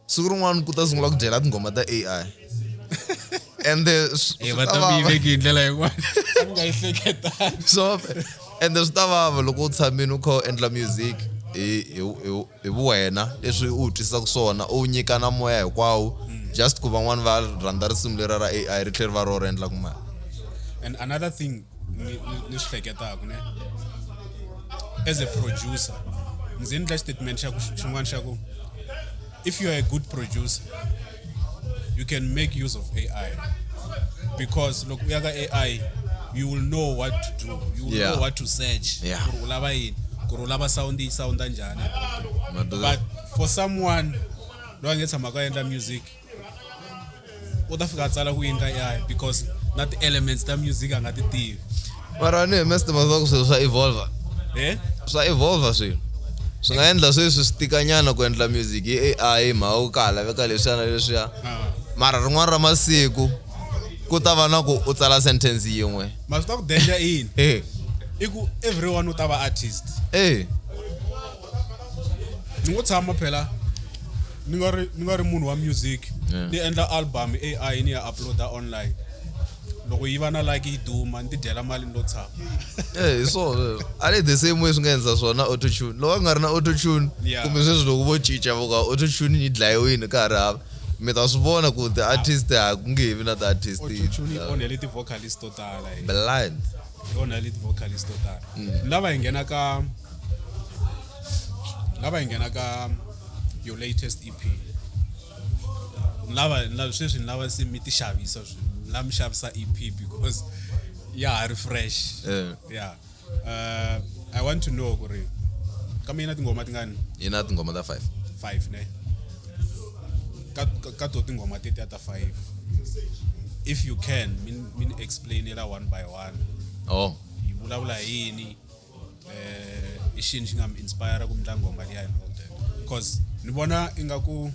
Siku rin'wana ku ta sungula ku dyela tinghoma ta AI. Ende Eh, swi va ta ta mi vava. veki hi ndlela yin'wana. A ni nga yi hleketangi. So ende swi ta vava loko u tshamile u kha u endla music hi vuwena leswi u twisisaka swona u nyika na moya hinkwawo just ku van'wani va rhandza risimu leri ra AI ri tlhela ri va ro ri endlaku mali. And another thing ni swi hleketaka ne as a producer ndzi endla statement xa ku xin'wana xa ku if you are a good producer you can make use of AI because loko u ya ka AI you will know what to do, you will know what to search ku ri u lava yini, ku ri u lava sound yi sound njhani. But for someone loyi a nge tshamaka a endla music u ta fika a tsala ku yini ka AI because na ti-elements ta music a nga ti tivi. Mara ni hi meste ma ku swilo swa evolve. Swa evolve swilo. Swi nga endla sweswi swi tikanyana ku endla music hi AI hi mhaka ku ka ha laveka leswiya na leswiya. Mara rin'wana ra masiku ku ta va na ku u tsala sentence yin'we. Ma swi ta ku danger i yini? I ku everyone u ta va artist. Ni ngo tshama phela ni nga ri munhu wa music ni endla album AI ni ya uploada online loko yi va na like yi duma ni ti dyela mali ni lo tshama. Eh, hi swona sweswo. A ni the same way swi nga endla swona auto tune. Loko a nga ri na auto tune kumbe sweswi loko vo cinca vo ka auto tune yi dlayiwini ka ha ri hava mi ta swi vona ku ti-artist a ku nge he vi na ti-artist. Auto tune yi onhele ti-vocalist to tala eh. Blind. Yi onhele ti-vocalist to tala. Lava hi nghena ka your latest EP. Ni lava sweswi ni lava se mi ti xavisa sweswi. Ni lava mi xavisa EP because ya ha ri fresh. Yeah. I want to know ku ri ka mina tinghoma tingani? Yi na tinghoma ta 5. 5 ne? Ka to tinghoma tetiya ta 5. If you can, min explainela one by one. Oh. Yi vulavula hi yini? I xini xi nga mi inspire ku mi endla nghoma liya and all that. Because ni vona ingaku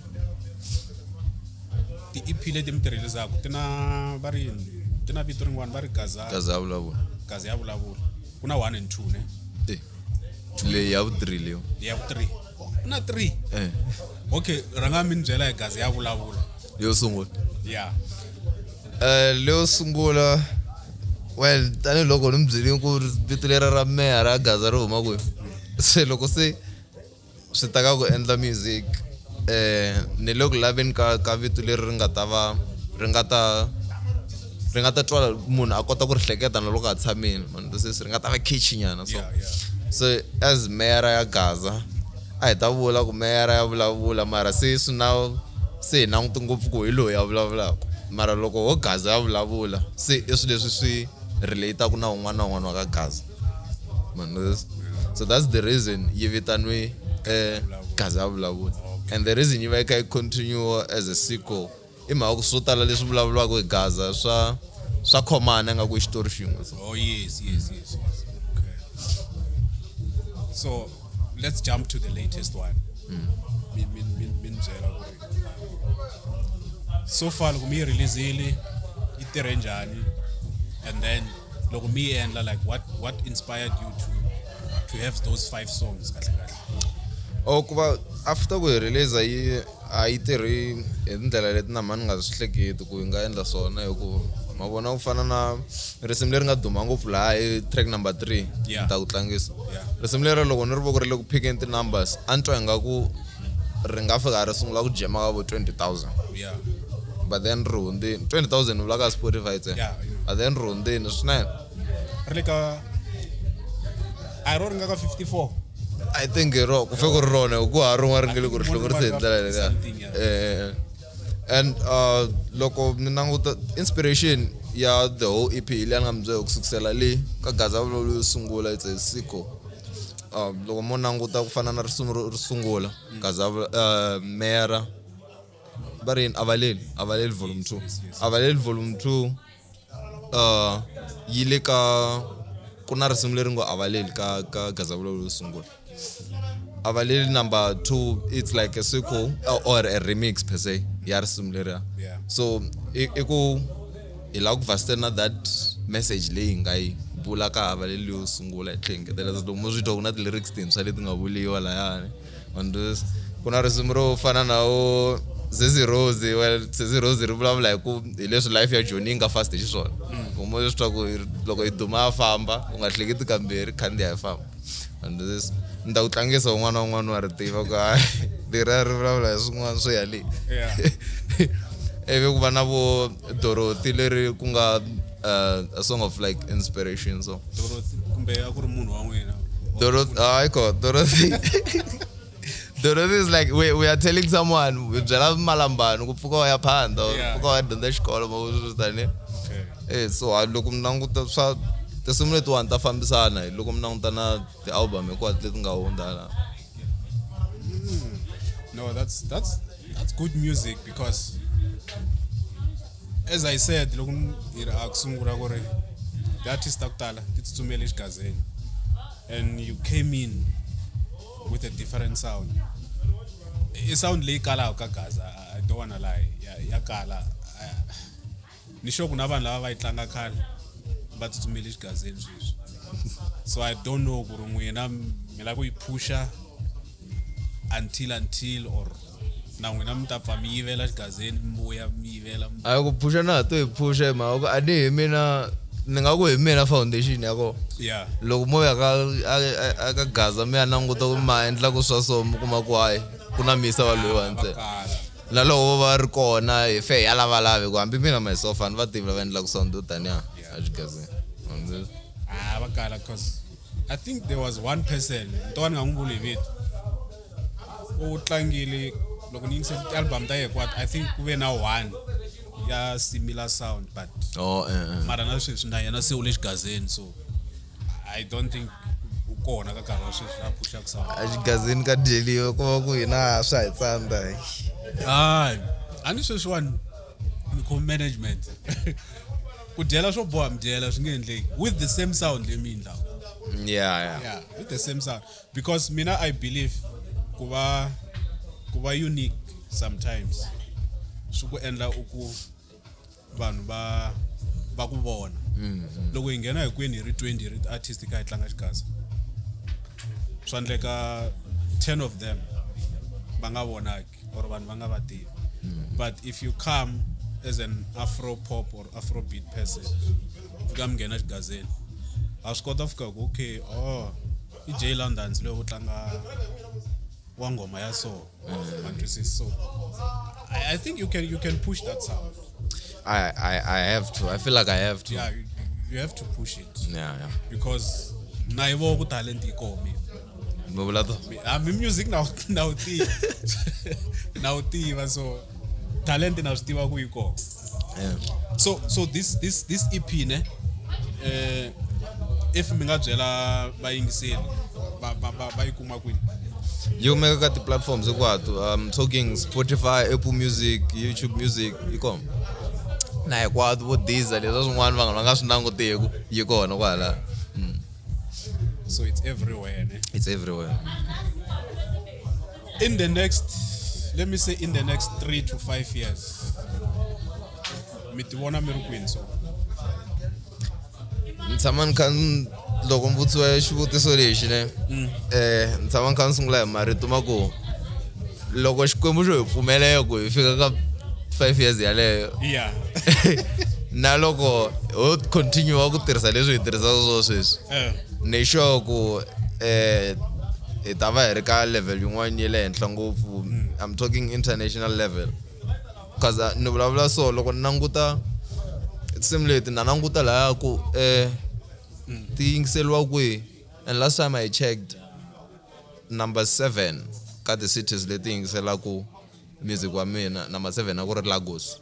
ti-EP leti mi ti release-aku ti na va ri yini? Ti na vito rin'wana va ri Gaza. Gaza ya vulavula. Gaza ya vulavula. Ku na 1 and 2 ne? Eh. Leyi ya vu 3 leyo. Leyi ya vu 3. Ku na 3. Okay, rhanga mi ni byela hi Gaza ya vulavula. Leyo sungula. Yeah. Leyo sungula Well, tanihiloko ni mi byelini ku vito leri ra meya ra Gaza ri huma kwihi. Se loko se swi ta ka ku endla music ni le ku laveni ka vito leri ri nga ta va ri nga ta ri nga ta twala munhu a kota ku ri hleketa na loko a tshamile, man, this is ri nga ta va catchy nyana so. Yeah, yeah. So as meyara ya Gaza a hi ta vula ku meyara ya vulavula, mara se swi na se hi languti ngopfu ku hi loyi a vulavulaka, mara loko ho Gaza ya vulavula se i swilo leswi swi relate-aku na un'wana na un'wana wa ka Gaza, man, this. So that's the reason yi vitaniwe Gaza ya vulavula, and the reason yi va yi kha yi continue as a sequel i mhaka ku swo tala leswi vulavuriwaka hi Gaza swa khomana ingaku i xitori xin'we, so. Oh yes, yes, yes, yes. Okay. So let's jump to the latest one. Min byela ku ri so far loko mi yi release-ile yi tirhe njhani, and then loko mi yi endla, like what inspired you to have those 5 songs kahle kahle? Oh, ku va after ku yi release yi a yi tirhi hi tindlela leti na mhani nga swi hleketi ku yi nga endla swona, hi ku ma vona ku fana na risimu leri nga duma ngopfu laha i track number 3, Yeah. ni ta ku tlangisa. Yeah. Risimu leri loko ni ri voko ri le ku phikeni ti-numbers, a ni twa ingaku ri nga fika ri sungula ku jema ka vo 20,000. Yeah. But then ri hundzini 20,000 ni vula ka Spotify ntsena. Yeah, I know. But then ri hundzini swinene. Ri le ka a ro ri nga ka 54. I think hi ro ku fe ku ri rona hi ku ha rin'wana ri nge le ku ri I think hlongorisa hi ndlela leyi. something, yeah. And loko ni languta inspiration ya the whole EP leyi ni nga mi byela ku sukusela le ka Gaza vulavula yo sungula, it's a sequel. Loko mo languta ku fana na risimu ro sungula, Gaza Mera va ri yini? Avaleli, Avaleli volume 2. Yes, yes. Avaleli volume 2 yi le ka ku na risimu leri ngo Avaleli ka Gaza vulavula yo sungula. Avaleli number 2, it's like a sequel or a remix per se ya risimu leriya. Yeah. So i ku hi lava ku vhasitela na that message leyi hi nga yi vula ka Avaleli yo sungula hi tlhela hi ngetela. Loko mo swi twa ku na ti-lyrics tintshwa leti nga vuriwa layani. And this, ku na risimu ro fana na wo Zezi Rose, well, Zezi Rose ri vulavula hi ku hi leswi life ya Johnny yi nga fast hi xiswona. Loko mo swi twa ku loko yi duma ya famba, u nga hleketi kambirhi, khandziya yi famba. And this, ni ta ku tlangisa un'wana na un'wana wa ri tiva ku hayi, leriya ri vulavula hi swin'wana swo ya le. Yeah. Ivi ku va na vo Dorothy leri ku nga a song of like inspiration, so. Dorothy kumbe a ku ri munhu wa n'wina? Dorothy, hayi ko, Dorothy. Dorothy is like, we are telling someone, we byela malambani ku pfuka wa ya phanda, or Yeah. pfuka wa ya dyondza xikolo, ma swi tani. Okay. So loko mi languta swa tinsimu letiwani ta fambisana, hi loko mi languta na ti-album hinkwato leti nga hundza laha. No, that's good music because as I said, loko hi ri a ku sungula ku ri ti-artist ta ku tala ti tsutsumele exigazeni, and you came in with a different sound. I sound leyi kalaka ka Gaza, I don't wanna lie, ya kala. Ni sure ku na vanhu lava va yi tlanga khale va tsutsumele exigazeni sweswi. So I don't know ku ri n'wina mi lava ku yi phusha until or na n'wina mi ta pfa mi yivela xigazeni, mi vuya mi yivela. A ku phusha na ha to hi phusha hi mhaka ku a ni hi mina, ni nga ku hi mina foundation ya kona. Yeah. Loko mo ya ka Gaza mi ya languta ku ma endla ku swa so, mi kuma ku hayi ku na misa wa loyiwa ntsena. Kala. Na loko vo va ri kona hi fe hi ya lavalava, hi ku hambi mina myself a ni va tivi lava endlaka sound yo taniya Yeah. a xigazeni. Ah, va kala, because I think there was one person, nto va ni nga n'wi vuli hi vito, u tlangile loko ni yingisela ti-album ta yena hinkwato, I think ku ve na one ya similar sound, but Oh, mara na sweswi na yena se u le xigazeni, so I don't think u kona ka nkarhi wa sweswi la phuxaka sound. A xigazeni ka dyeliwa ku va ku hina swa hi tsandza. Hayi, a ni sweswiwani mi khome management. Ku dyela swo boha mi dyela swi nge endleki with the same sound leyi mi yi endlaka. Yeah, yeah. Yeah, with the same sound, because mina I believe ku va unique sometimes swi ku endla u ku vanhu va ku vona. Loko hi nghena hinkwenu hi ri 20 hi ri artist kha hi tlanga xigaza, swa endleka 10 of them va nga vonaki or vanhu va nga va tivi. But if you come as an afro pop or afro beat person fika mi nghena xigazeni ha swi kota fika ku okay, oh, i Jay Londons loyi u tlanga wa nghoma ya so, ma twisisa. So I think you can push that sound. I have to. I feel like I have to. Yeah, you have to push it Yeah. because na yi vona ku talent yi koho mina. Mi vula to. Hambi music na wu tiva, na wu tiva, so talent na swi tiva ku yi kona. So this EP ne, if mi nga byela vayingiseri va yi kuma kwini? Yi kumeka ka ti-platforms hinkwato. I'm talking Spotify, Apple Music, YouTube Music, yi kona. Na hinkwato vo Deezer leswi swin'wana vanhu va nga swi langutiku yi kona kwala. So it's everywhere ne? It's everywhere. In the next, let me say in the next 3 to 5 years, mi ti vona mi ri kwini so? Ni tshama ni kha loko ni vutisiwa xivutiso lexi ne, ni tshama ni kha ni sungula hi marito ma ku loko Xikwembu xo hi pfumelela ku hi fika ka 5 years yaleyo, na loko ho continue ku tirhisa leswi hi tirhisaka swona sweswi, ni sure ku hi ta va hi ri ka level yin'wana ya le henhla ngopfu. I'm talking international level, cause ni vulavula so loko ni languta tinsimu leti, na languta laya ku ti yingiseliwa kwihi, and last time I checked, number 7 ka ti-cities leti yingiselaku music wa mina, number 7 a ku ri Lagos.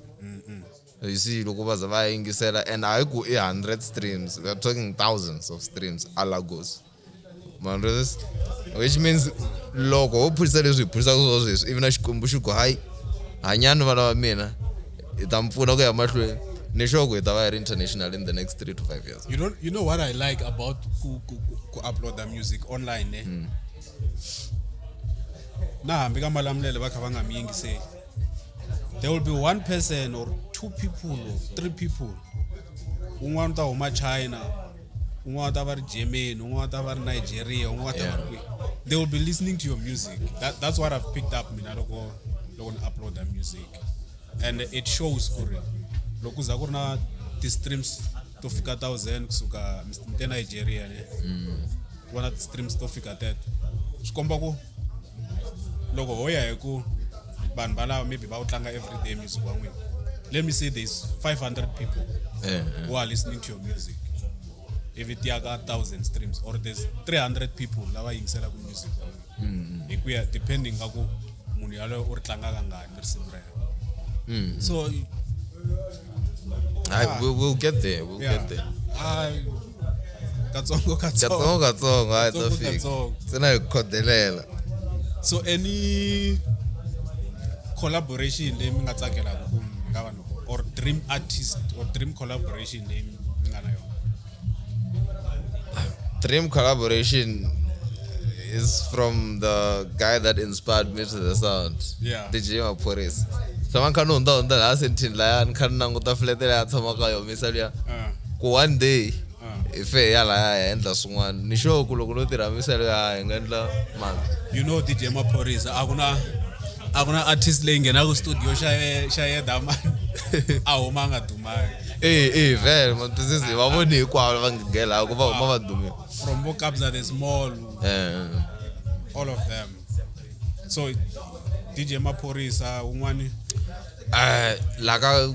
You see, loko va za va yingisela, and hayi ku i 100 streams, we are talking thousands of streams a Lagos, man, which means loko ho phurisa leswi hi phurisaka swona sweswi, ivi na Xikwembu xi ku hayi, hanyani vana va mina, hi ta mi pfuna ku ya mahlweni, ni sure ku hi ta va hi ri international in the next 3 to 5 years. You don't, you know what I like about ku upload the music online ne? Na hambi ka Malamulele va kha va nga mi yingiseli, there will be one person or two people or three people, un'wana u ta huma China, un'wana u ta va ri Germany, un'wana u ta va ri Nigeria, un'wana u ta va ri kwihi, they will be listening to your music. That's what I've picked up mina loko ni uploada music, and it shows ku ri loko ku za ku ri na ti-streams to fika 1000 kusuka te Nigeria ne, ku va na ti-streams to fika teto, swi komba ku loko ho ya hi ku vanhu valava maybe va wu tlanga everyday music wa n'wina, let me say there's 500 people who are listening to your music, if it ya ka 1000 streams, or there's 300 people lava yingiselaka music wa n'wina, hi ku ya depending ka ku munhu yaloye u ri tlanga kangani risimu ra yena, so We'll get there, we'll get there. Hayi, katsongo katsongo. Katsongo katsongo, hayi, ta Katsongo fika. katsongo. Ntsena hi khodelela. So any collaboration leyi mi nga tsakelaka ku mi nga va na, or dream artist or dream collaboration leyi mi nga na yona? Dream collaboration is from the guy that inspired me to the sound. DJ Maphorisa. Tshama ni kha ni hundza laha sentini laya, ni kha ni languta flat leyi a tshamaka ka yona misa liya. Ku one day hi fe hi ya laya hi endla swin'wana. Ni sure ku loko no tirha misa liya hi nga endla mali. You know DJ Maphorisa, a ku na artist leyi nghenaka studio xa yena mani a huma a nga dumangi. Eh, vele ma twisisi, va voni hinkwavo lava nga nghena ku va huma va dumile. From vo Kabza the Small, all of them. So DJ Maphorisa un'wani? La ka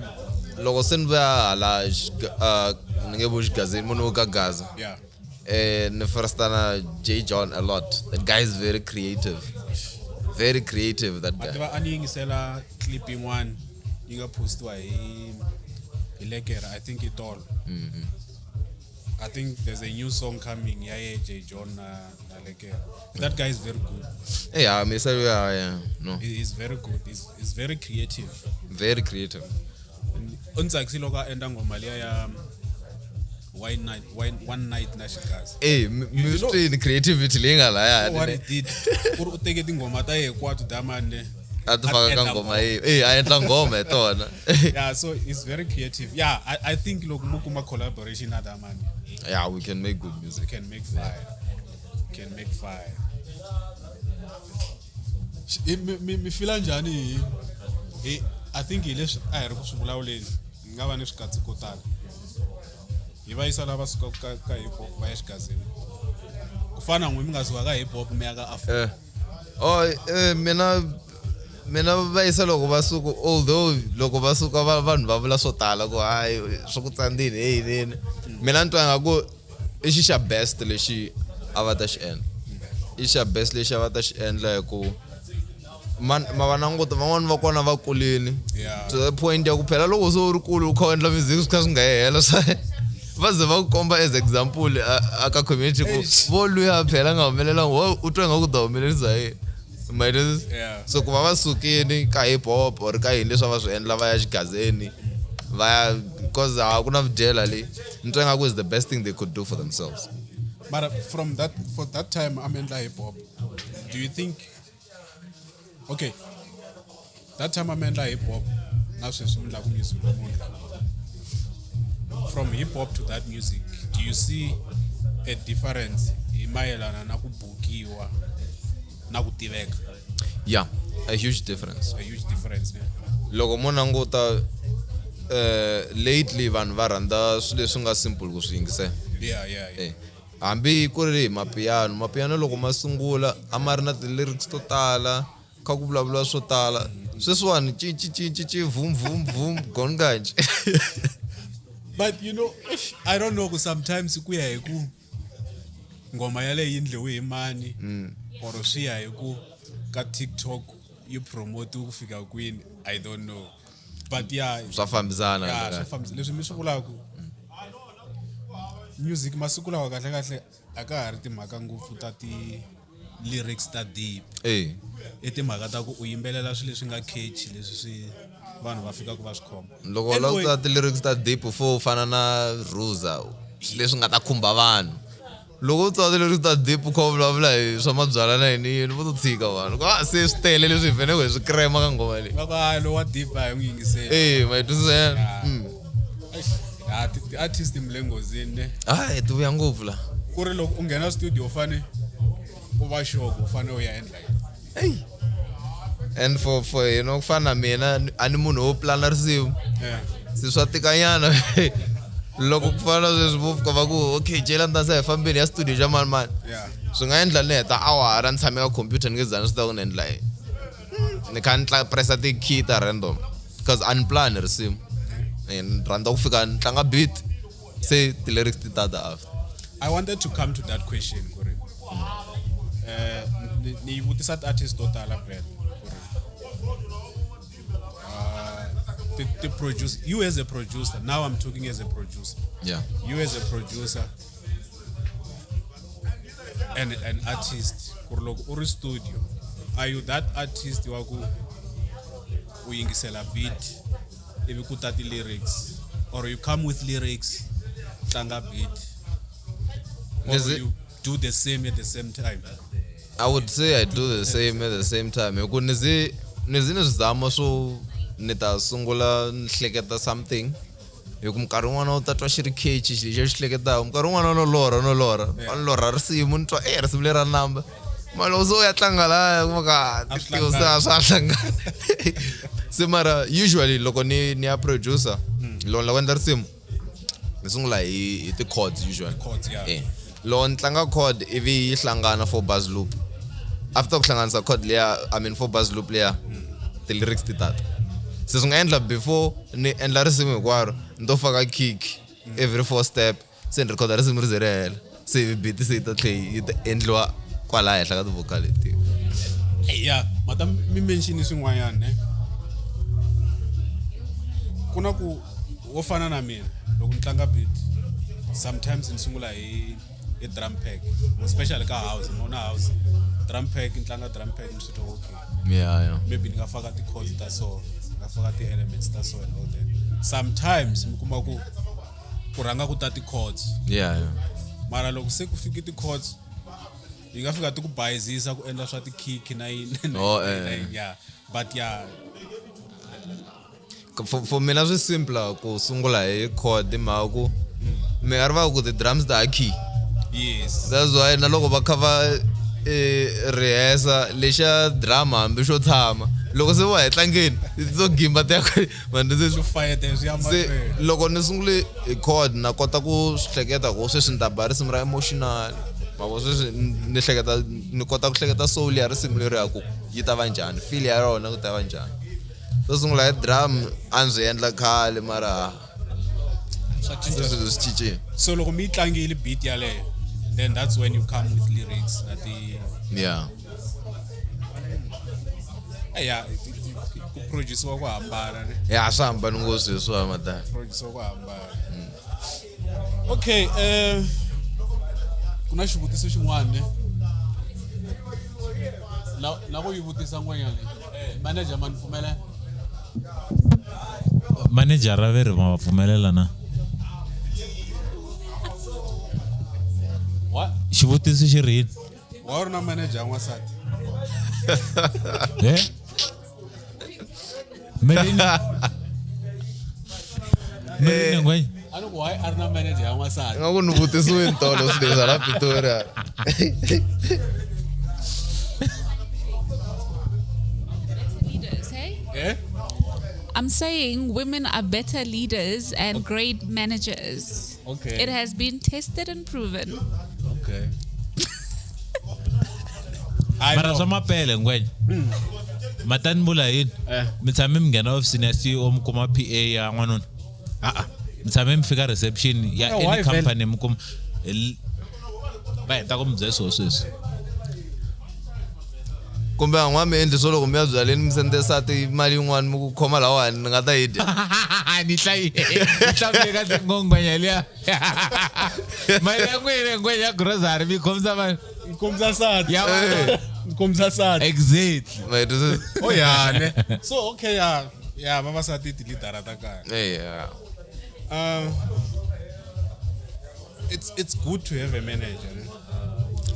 loko se ni vuya hala ni nge vo xigazini, munhu wo ka Gaza. Ni firstana J John a lot. That guy is very creative. Very creative, that guy. Mativa a ni yingisela clip yin'wana yi nga postiwa hi Lekera, I think itolo. I think there's a new song coming ya ye J John na Lekera. That guy is very good. Yeah, Mr. Yeah, no. He is very good. He's very creative. Very creative. U ni tsakisile loko a endla nghoma liya ya One Night, One Night na Xigaza. Eh, mi swi twini creativity leyi nga laya. What he did, ku ri u teke tinghoma ta yena hinkwato damani ne. A ti faka ka nghoma yi. Eh, a endla nghoma hi tona. Yeah, so it's very creative. Yeah, I think loko mo kuma collaboration na damani, Yeah, we can make good music. we can make fire. Can make fire. Mi fila njhani hi I think hi leswi a hi ri ku swi vulavuleni ni nga va ni swi katsi ko tala hi va yisa lava sukaka ka hip hop va ya xigazini ku fana n'wi mi nga suka ka hip hop mi ya ka Afro. Oh, mina va yisa loko va suka, although loko va suka vanhu va vula swo tala ku hayi swi ku tsandzini hey nini. Mina ni twa nga ku i xi xa best lexi a va ta xi endla. I xa best lexi a va ta xi endla hi ku ma va languta van'wani va kona va kulini to the point ya ku phela loko se u ri kulu u kha u endla music swi kha swi nga hela swa va ze va ku komba as example a ka community ku vo luya phela nga humelelanga wo u twa nga ku ta humelerisa hi yini. So ku va va sukini ka hip hop or ka yini leswi a va swi endla va ya xigazeni va ya because a ku na vudyela leyi ni twa nga ku is the best thing they could do for themselves. But from that, for that time I'm endla hip hop, do you think, okay, that time I'm endla hip hop na sweswi mi endlaku music namuntlha, from hip hop to that music, do you see a difference hi mayelana na ku bukiwa na ku tiveka? Yeah, a huge difference. A huge difference, yeah. Loko mo languta lately vanhu va rhandza swilo leswi nga simple ku swi yingisela. Yeah. Hambi ku ri hi mapiano loko ma sungula a ma ri na ti-lyrics to tala kha ku vulavula swo tala. Sweswiwani ci ci ci ci ci vum vum vum gone kanje. But you know, I don't know, sometimes ku ya hi ku ngoma yaleyo yi endliwe hi mani or swi ya hi ku ka TikTok yi promote ku fika kwini, I don't know. But yeah, swa fambisana. Yeah, swa fambisana. Leswi mi swi vulaka music masiku lawa kahle kahle a ka ha ri timhaka ngopfu ta ti lyrics ta deep. I timhaka ta ku u yimbelela swilo leswi nga catchy leswi swi vanhu va fikaka va swi khoma. Loko u lava ku tsala ti-lyrics ta deep fo u fana na Ruza leswi nga ta khumba vanhu. Loko u tsala ti-lyrics ta deep u kha u vulavula hi swa mabyalwa na yini yini vo to tshika vanhu. Ku se swi tele leswi hi faneleke hi swi krema ka ngoma leyi. Va ku hayi lowa deep a hi n'wi yingiseli. Ma yi twisisa yena? Ti-artist mi le nghozini ne? Hayi, ti vuya ngopfu la. Ku ri loko u nghena studio u fane u va sure ku u fane u ya endla yini. Hey. And for you know, ku fana na mina a ni munhu wo plana risimu. Se swa tikanyana. Loko ku fana sweswi vo fika va ku okay Jay Ntanzi a hi fambeni ya studio xa mani mani. Swi nga endla ni heta awara ni tshame ka computer ni nge zani swi ta ku ni endla yini. Ni kha ni pressa ti-key ta random because a ni plan risimu. Ni rhandza ku fika ni tlanga beat se ti-lyrics ti ta ta after. I wanted to come to that question ku ri ni vutisa ti-artist to tala vhele ku ri ti produce, you as a producer, now I'm talking as a producer. Yeah. You as a producer and an artist, ku ri loko u ri studio, are you that artist wa ku u yingisela beat ivi ku ta ti-lyrics, or you come with lyrics tlanga beat, or you do the same at the same time? I would say I do the same at the same time. Hi ku ni zi ni swizama swo ni ta sungula ni hleketa something. Hi ku minkarhi wun'wana u ta twa xi ri catchy xilo lexi u xi hleketaka, minkarhi wun'wana no lorha no lorha. A ni lorha risimu ni twa risimu leri ra namba. Mara loko se u ya tlanga laya kuma ka ti se a swa hlangana. Se mara usually loko ni ya producer, loko ni lava ku endla risimu ni sungula hi ti-chords usually. Chords, yeah. Loko ni tlanga chord ivi yi hlangana 4 bars loop. After ku hlanganisa chord liya, I mean 4 bars loop liya, ti-lyrics ti tata. Se swi nga endla before ni endla risimu hinkwaro, ni to faka kick every 4 step, se ni recorda risimu ri ze ri hela. Se beat se yi ta tlhe yi ta endliwa kwala henhla ka ti-vocal leti. Yeah, madam mi mention swin'wanyana ne. Ku na ku wo fana na mina loko ni tlanga beat, sometimes ni sungula hi drum pack, especially ka house, mona house drum pack, ni tlanga drum pack ni swi twa okay. Yeah. Maybe ni nga faka ti-chords ta so, ni nga faka ti-elements ta so and all that. Sometimes mi kuma ku rhanga ku ta ti-chords. Yeah. Mara loko se ku fiki ti-chords, yi nga fika ti ku bayizisa ku endla swa ti-kick na yini. Yeah. But yeah. For mina swi simple ku sungula hi chord hi mhaka ku mi nga rivala ku ti-drums ta key. Yes. That's why na loko va kha va Rehearsa lexa drama hambi xo tshama loko se va hi tlangeni to gimba ti ya vanhu se loko ni sungule hi chord na kota ku swi hleketa ku sweswi ni ta ba risimu ra emotional. Mavo sweswi ni hleketa ni kota ku hleketa soul ya risimu leriya ku yi ta va njhani, feel ya rona ku ta va njhani. Xo sungula hi drum a ni swi endla khale mara swi cincile. So loko mi yi tlangile beat yaleyo, then that's when you come with lyrics na ti Yeah. Ya ku produce-iwa ku hambana ne. Ya swi hambani ngopfu sweswiwa madala. Produce-iwa ku hambana. Okay, ku na xivutiso xin'wana ne. Na ku yi vutisa ngwenya leyi. Manager ma ni pfumelela? Manager ra ve ri ma va pfumelela na? What? Xivutiso xi ri yini? Wa ri na manager ya n'wansati? Eh? Merini. Merini ngwenya. A ni ku why a ri na manager ya n'wansati? Nga ku ni vutisiwe tolo swilo leswi hala Pretoria. Leaders, hey? Eh? I'm saying women are better leaders and great managers. Okay. It has been tested and proven. Okay. Mara swa mapele ngwenya. Matani vula yini? Mi tshame mi nghena ofisini ya CEO mi kuma PA ya n'wanuna? Ah. Mi tshame mi fika reception ya any company mi kuma va heta ku mi byela swona sweswi. Kumbe a n'wa mi endli swo loko mi ya byaleni mi sende sati mali yin'wana mi ku khoma lawani ni nga ta yi dya. Ni hlayi ni hlamule kahle ngwenya liya. Mali ya n'wina ngwenya ya grocery mi khomisa vanhu. Kombisa sati. Ya Kombisa sati. Exactly. Oh yeah, ne. So okay ya. Ya vavasati ti leader ta kaya. Yeah. It's good to have a manager. Ne?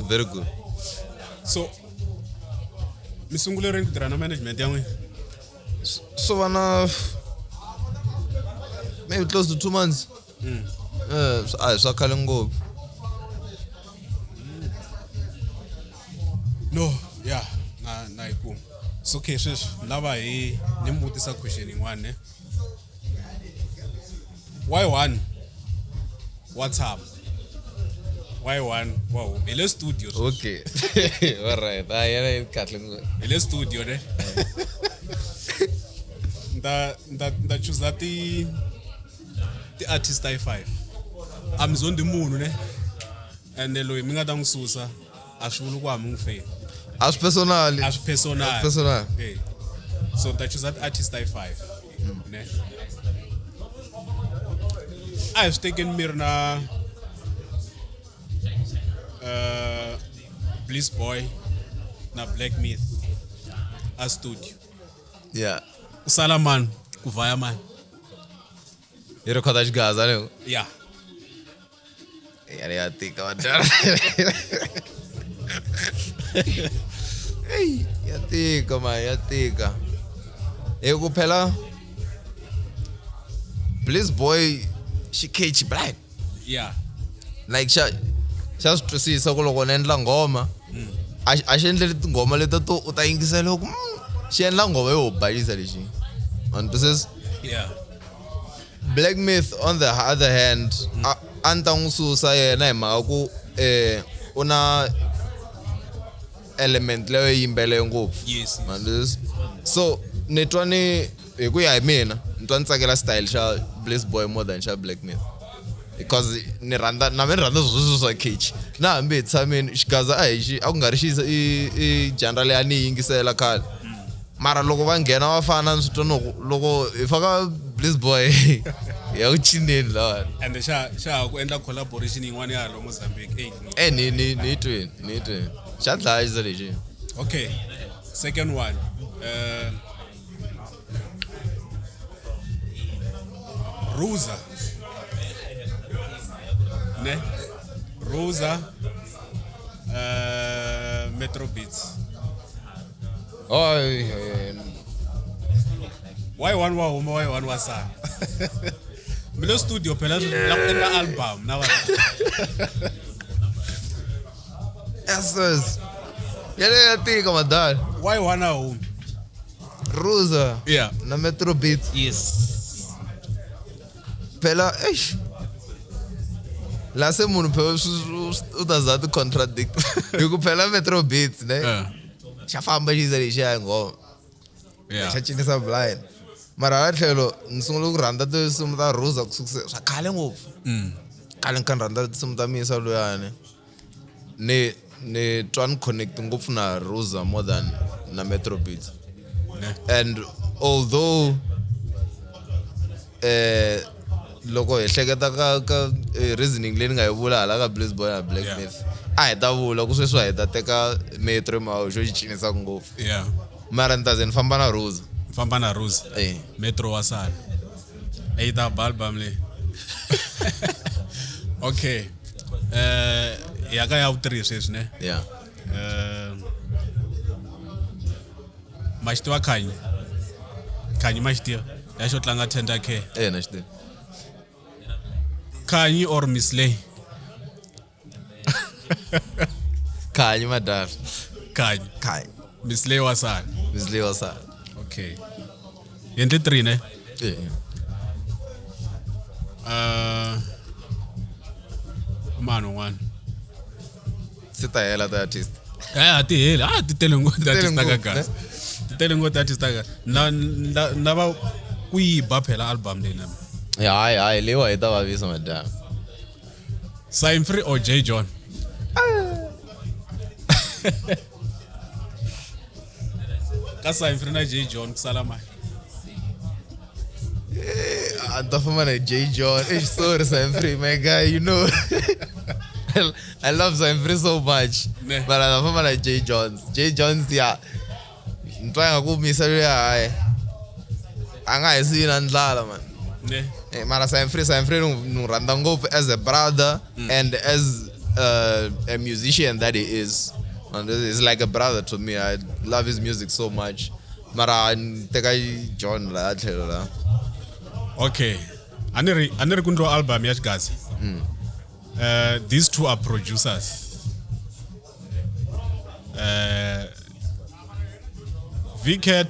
Very good. So mi sungule rini ku tirha na management ya n'wina? So vana maybe close to 2 months. A hi swa khale ngopfu. No, yeah, na yi kuma. So okay, sweswi lava hi ni mi vutisa question yin'wana ne. Why one? Wa tshama. Why one? Wa huma. Hi le studio. Okay. All right. A yena yi kahle ngopfu. Hi le studio ne. Nda choose ti artist ta 5. A mi zondi munhu ne. And loyi mi nga ta n'wi susa a swi vuli ku a mi n'wi feli. A swi personal. A swi personal. Personal. Hey. So nda choose artist ta 5 ne. A hi swi tekeni mi ri na Bliss Boy na Black Myth a studio. Yeah. Ku sala mani ku vhaya mani. Hi record xigaza ne? Yeah. Ya tika madara. Hey, ya tika man, ya tika. Hi ku phela Bliss Boy xi catch black. Yeah. Like xa swi twisisa ku loko ni endla nghoma a xi endleli tinghoma leti to u ta yingisela ku xi endla nghoma yo balisa lexi. And this is yeah. Black Myth on the other hand a ni ta n'wi susa yena hi mhaka ku u na element leyo yimbele ngopfu. Yes. Yes. So ni twa ni hi ku ya hi mina ni twa ni tsakela style xa Bliss Boy more than xa Black Myth. Because ni rhandza na mina rhandza sweswo swa catch. Na hambi hi tshameni xigaza a hi xi a ku nga ri xi i genre leyi a ni yingisela khale. Mara loko va nghena va fana ni swi twa loko hi faka Bliss Boy ya ku cineni lawani. And xa ku endla collaboration yin'wana ya lo Mozambique. Ni ni twini ni twini. Xa dlaya xi lexi. Okay. Second one. Rosa. Ne? Rosa Metro Beats. Oh, why one wa huma, why one wa sala? Milo studio phela la ku endla album na va. Yes. Yaleyo ya tika madala. Why one a home? Ruza. Yeah. Na Metro Beats. Yes. Phela eish. La se munhu phela u ta za ti contradict. Hi ku phela Metro Beats ne. Xa famba xi za lexiya nghoma. Yeah. Xa cinisa blind. Mara hala tlhelo ni sungule ku rhandza tinsimu ta Ruza ku sukisa swa khale ngopfu. Khale ni kha ni rhandza tinsimu ta Misa luyani. Ni twa ni connect ngopfu na Ruza more than na Metro Beats. Ne. And although loko hi hleketa ka reasoning leyi ni nga yi vula hala ka Bliss Boy na Black Yeah. Myth a hi ta vula ku sweswi hi ta teka Metro hi mhaka xo xi cinisaka ngopfu. Yeah. Mara ni ta ze ni famba na Ruza. Famba na Ruza. Eh. Metro wa sala. Yi ta ba album leyi. Okay. Ya ka ya vu 3 sweswi ne. Yeah. Ma xi tiva Khanyi? Khanyi ma xi tiva? Ya xo tlanga Tender Care. Eh na xi tiva. Khanyi or Miss Lay? Khanyi madala. Khanyi. Khanyi. Miss Lay wa sala. Miss Lay wa sala. Okay. Endle 3 ne? Eh. Mani un'wana. Se ta hela ta artist. A ti heli. A ti tele ngopfu ti artist ta ka ngopfu, Gaza. Ti tele ngopfu ti artist ta ka. Na va ku yi ba phela album leyi na mina. Ya hayi hayi leyiwa yi ta vavisa madala. Sign Free or J John? Ka Sign Free na J John ku sala mani? A ni ta famba na J John. Eish, sorry Sign Free, my guy, you know. I love Sign Free so much. Ne. But a ta famba na J Johns. J Johns ya ni twa nga ku misa luya hayi. A nga hi siyi na ndlala man. Ne. Mara Sign Free, Sign Free ni n'wi rhandza ngopfu as a brother and as a musician that he is. And he's like a brother to me. I love his music so much. Mara ni teka John la tlhelo la. Okay. A ni ri ku ndliwa album ya Xigaza. These two are producers. Vcat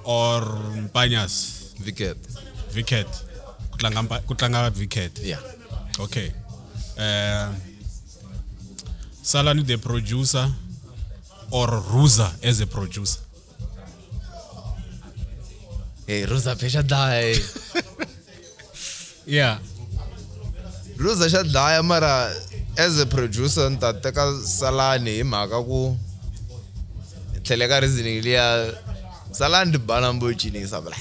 or Mpanyas? Vcat. Vcat. Ku tlanga Vcat. Yeah. Okay. Salani the producer or Ruza as a producer? Hey, Ruza phe xa dlaya. Yeah. Ruza xa dlaya mara as a producer ni ta teka Salani hi mhaka ku tlhele ka reasoning liya Salani bana mbo cinisa bla.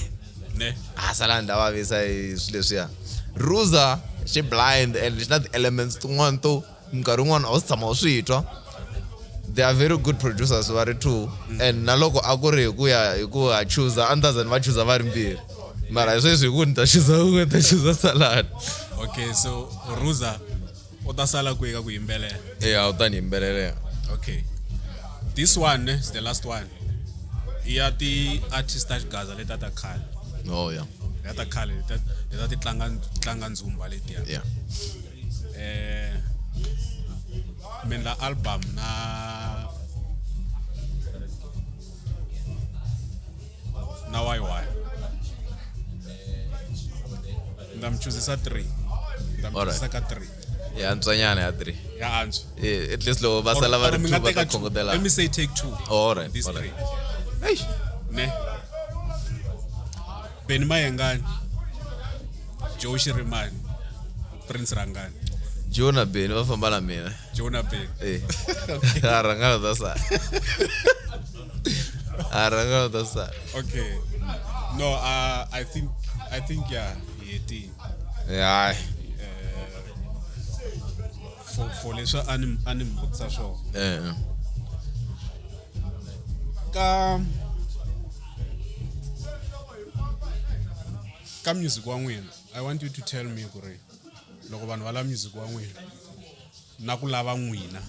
Ne. Ah Salani da vavisa hi swilo leswiya. Ruza xi blind and xi na ti-elements tin'wana to minkarhi yin'wana a wu si tshama u swi twa. They are very good producers va ri two and na loko a ku ri hi ku ya hi ku ha chooser a ni ta za ni va chooser va ri mbirhi. Mara sweswi hi ku ni ta chooser un'we ni ta chooser Salani. Okay, so Ruza u ta sala kwihi ka ku yimbelela? Yeah, u ta ni yimbelela. Okay. This one is the last one. Ya ti-artist ta Xigaza leta ta khale. Oh yeah. Ya ta khale leta ti tlanga ndzumba letiya. Yeah. Mi endla album na YY. Ni ta mi chuzisa 3. Ni ta mi Alright. chuzisa ka 3. Ya antswanyana ya 3. Ya antswa. Yeah, at least loko va sala va Or ri mi 2 nga va ta teka 2. khongotela. Let me say take 2. Oh, alright, These alright. 3. Eish. Ne. Benny Mayengani, Joe Shirimani, Prince Rangani. Joe na Benny va famba na mina. Joe na Benny. Eh. A Rangani ta sala. A Rangani ta sala. Okay. No, I think yeah, yeti. Yeah. For leswi a ni mi vutisa swona. Eh. Ka music wa n'wina, I want you to tell me ku ri loko vanhu va lava music wa n'wina na ku lava n'wina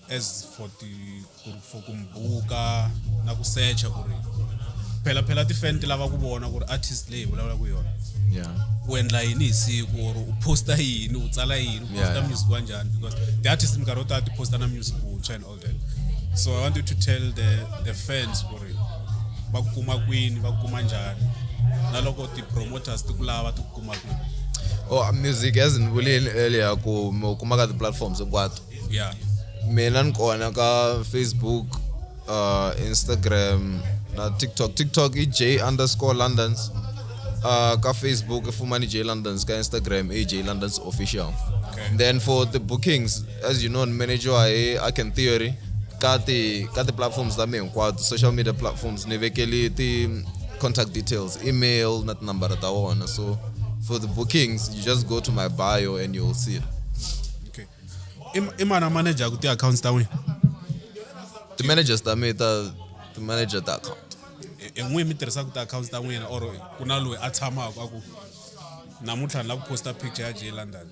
as for ti ku for ku mi buka na ku searcha ku ri Phela phela ti-fan ti lava ku vona ku ri artist leyi hi vulavulaka yona. Yeah. U endla yini hi siku or u posta yini, u tsala yini, u posta music wa njhani, because the artist minkarhi yo tala ti posta na music wuntshwa and all that. So I want you to tell the fans ku ri va ku kuma kwini, va ku kuma njhani, na loko ti-promoters ti ku lava ti ku kuma kwini. Oh, music, as ni vulini earlier, ku mi kuma ka ti-platforms hinkwato. Mina ni kona ka Facebook, Instagram na TikTok. TikTok i J_Londons. Ka Facebook i Fumani J Londons, ka Instagram i J Londons official. Okay. Then for the bookings, as you know, ni manager hi Aken Theory. Ka ti platforms ta me hinkwato, social media platforms, ni vekeli ti contact details, email na tinambara ta wona. So for the bookings, you just go to my bio and you'll see it. Okay. I mana manager ku ti-accounts ta n'wina? Ti-managers ta me ta ti-manager ta account. I n'wi mi tirhisaka ti-accounts ta n'wina or ku na loyi a tshamaka a ku namuntlha ni lava ku posta picture ya Jay London?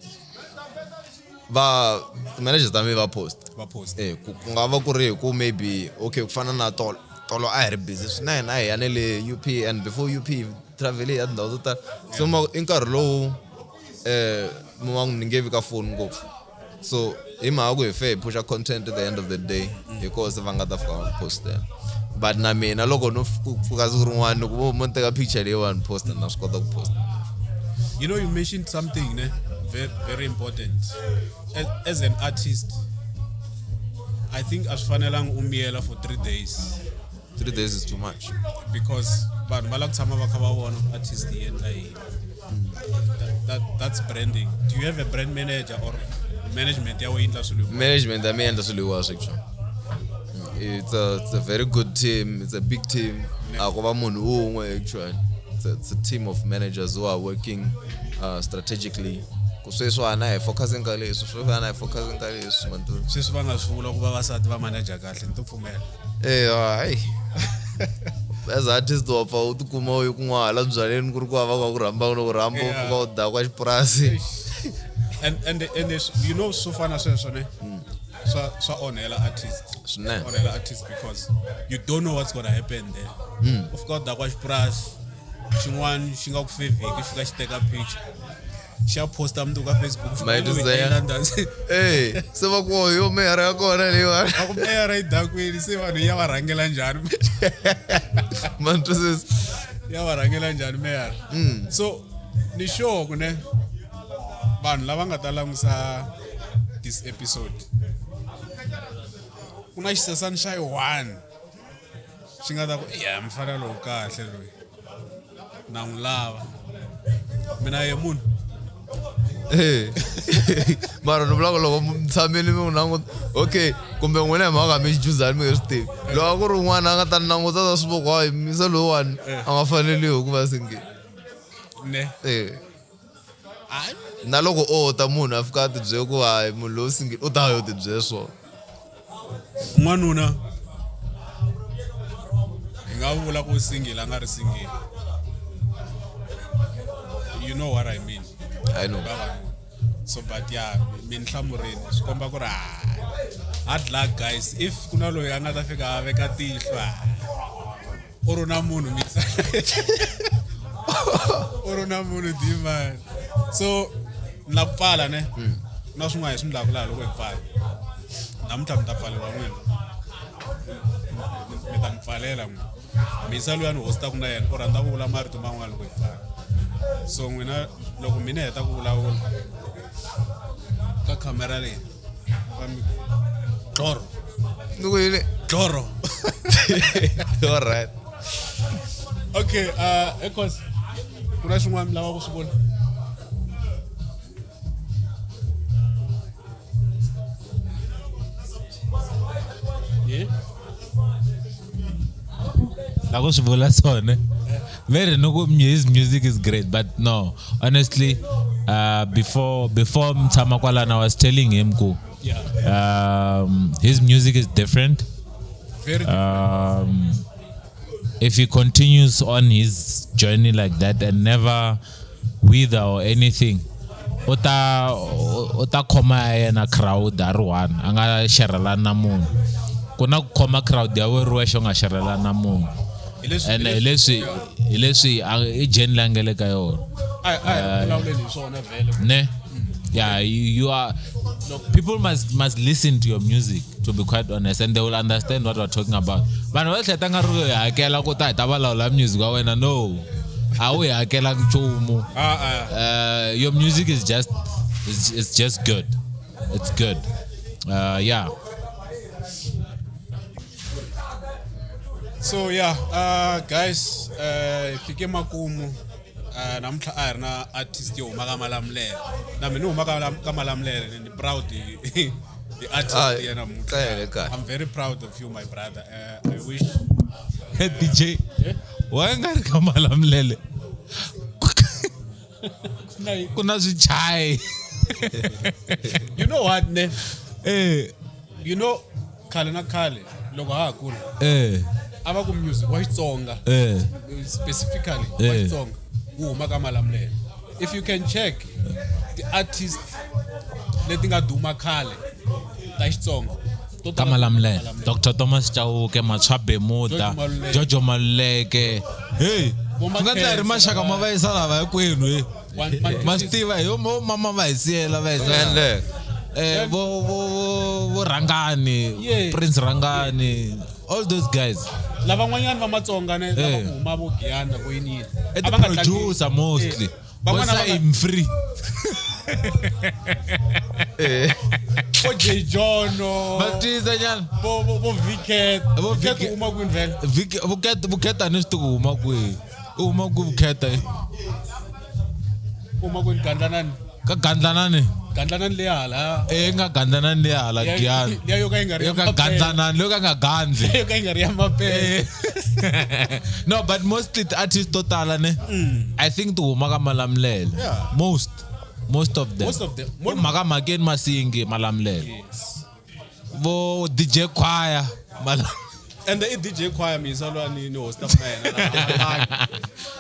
Va ti-managers ta me va post. Va post. Ku nga va ku ri hi ku maybe okay, ku fana na tolo, tolo a hi ri busy swinene, a hi ya na le UP, and before UP travel ya tindhawu to tala. So i nkarhi lowu mi va ni nge vi ka phone ngopfu. So hi mhaka ku hi fe hi pusha content at the end of the day, hi koho se va nga ta fika va postela. But na mina loko no pfuka siku rin'wana ni ku mo ni teka picture leyiwani posta, na swi kota ku posta. You know, you mentioned something, ne? Very, very important. As an artist, I think a swi fanelanga u miyela for 3 days. 3 days is too much. Because vanhu va lava ku tshama va kha va vona ku artist yi endla yini. That's branding. Do you have a brand manager or management ya wena yi endla swilo hinkwaswo? Management ya mina yi endla swilo hinkwaswo, actually. It's a very good team. It's a big team. A ko va munhu un'we, actually. It's a team of managers who are working strategically. Ku sweswiwani a hi focusing ka leswi, sweswiwani a hi focusing ka leswi, man. Sweswi va nga swi vula ku vavasati va manager kahle, ni to pfumela. Hayi. As artist wa pfa u tikuma u yi kun'wana hala byaleni ku ri ku hava ku rhamba ku rhamba u fika u dakwa xipurasi. And you know swo fana sweswo ne? Swa onhela artist. Swinene. Onhela artist because you don't know what's going to happen there. U fika u dakwa xipurasi, xin'wana xi nga ku fevhiki, xi fika xi teka picture. Xi ya posta mundzuku ka Facebook, xi Mate, ku is there? London. Hey, se va ku yo meyara ya kona leyiwani. Va ku meyara yi dakwini, se vanhu ya va rhangela njhani? Man, twisisa. Ya va rhangela njhani meyara? So ni sure ku ne vanhu lava nga ta langusa this episode, ku na xisesana xa yi 1 xi nga ta ku, ya mfana lowu kahle loyi, na n'wi lava mina ye munhu. Hey. Mara ni vula ku loko mi tshamile mi n'wi languta, okay, kumbe n'wina hi mhaka mi juzani mi nge swi tivi. Loko a ku ri un'wana a nga ta ni languta ta swi vona ku, hayi, misa lowuwani a nga faneliwi ku va single. Ne. Na loko o ta munhu a fika a ti byela ku, hayi, munhu lowu single, u ta yo ti byela swona. N'wanuna hi nga vula ku single a nga ri single. You know what I mean. I know. Vavanuna. So but yeah, mi ni hlamurini swi komba ku ri, hard luck guys. If ku na loyi a nga ta fika a veka tihlo, u ri na munhu misa. U ri na munhu dimani. So ni la ku pfala ne? Na swin'wana hi swi ndlaku laha loko hi pfala. Namuntlha mi ta pfaleriwa n'wina. Mi ta ni pfalela n'wina. Misa loyi a ni hostaka na yena u rhandza ku vula marito man'wana loko hi pfala. So n'wina loko mina heta ku vulavula ka camera leyi, va mi dloro. Ni ku yini? Dloro. All right. Okay, Ecos, ku na xin'wana mi lava ku swi vula? Yeah. La ku swi vula swona. Very no, his music is great, but no, honestly, before Mtshama kwalano, I was telling him ku, his music is different. Very different. If he continues on his journey like that and never wither or anything, uta khoma yena crowd a ri one, a nga xerelani na munhu. Ku na ku khoma crowd ya wena ri wexe u nga xerelani na munhu. And hi leswi i journey leyi a nga le ka yona. A hi vulavuleni hi swona vhele. Ne, yeah, you are people must listen to your music, to be quite honest, and they will understand what we're talking about. Vanhu va hleta nga ri hi hakela ku ta hi ta vulavula music wa wena. No, a wu hi hakelangi nchumu. Ah, ah. Your music is just it's just good. It's good. Yeah. So yeah, guys, hi fike makumu. Namuntlha a hi ri na artist yo huma ka Malamulele. Na mina ni huma ka Malamulele, ni proud hi artist Ah, ya namuntlha. kahle, kahle. I'm very proud of you, my brother. I wish DJ, wa nga ri ka Malamulele ku na swichayi. You know what, ne? Eh. You know, khale na khale loko ha ha kula, a va ku music wa Xitsonga, specifically wa Xitsonga, wu huma ka Malamulele. If you can check ti-artist leti nga duma khale ta Xitsonga to Ka tala. Malamulele, Dr Thomas Chauke, Matshwa Bemuda, Jojo Maluleke. Jojo Maluleke. Hey, Vo swi nga ndla hi ri maxaka ma va yisa lava hinkwenu he. Ma swi tiva hi yo mo mama va hi siyela va Swi yisa nga endleka. Vo Rhangani, Prince Rhangani, all those guys. Lavan'wanyana va Matsonga ne, lava ku huma vo Giyani, vo yiniyini, I a va nga tlangi- ti-producer mostly. Van'wana Vo va nga- Saim Free. Vo J Jono, Va tiyisa nyana. vo Viket. Vo Viket Viket. u huma kwini vhele? Vukheta ni swi tivi ku huma kwihi. U huma kwihi Vukheta? U huma kwini? Gandlanani. Ka Gandlanani. Gandlanani leya hala. E nga Gandlanani leya hala Giyani. Liya yo ka yi nga ri Yo ya ka mapele. Gandlanani leyo ka nga gandli. Yo ka yi nga ri ya mapele. No, but mostly ti-artist to tala ne, I think ti huma ka Malamulele. Most of them. Most of them. Vo mhaka mhakeni Masingi, Malamulele. Yes. Vo DJ Choir And i DJ Choir misa lwa ni hosta na yena.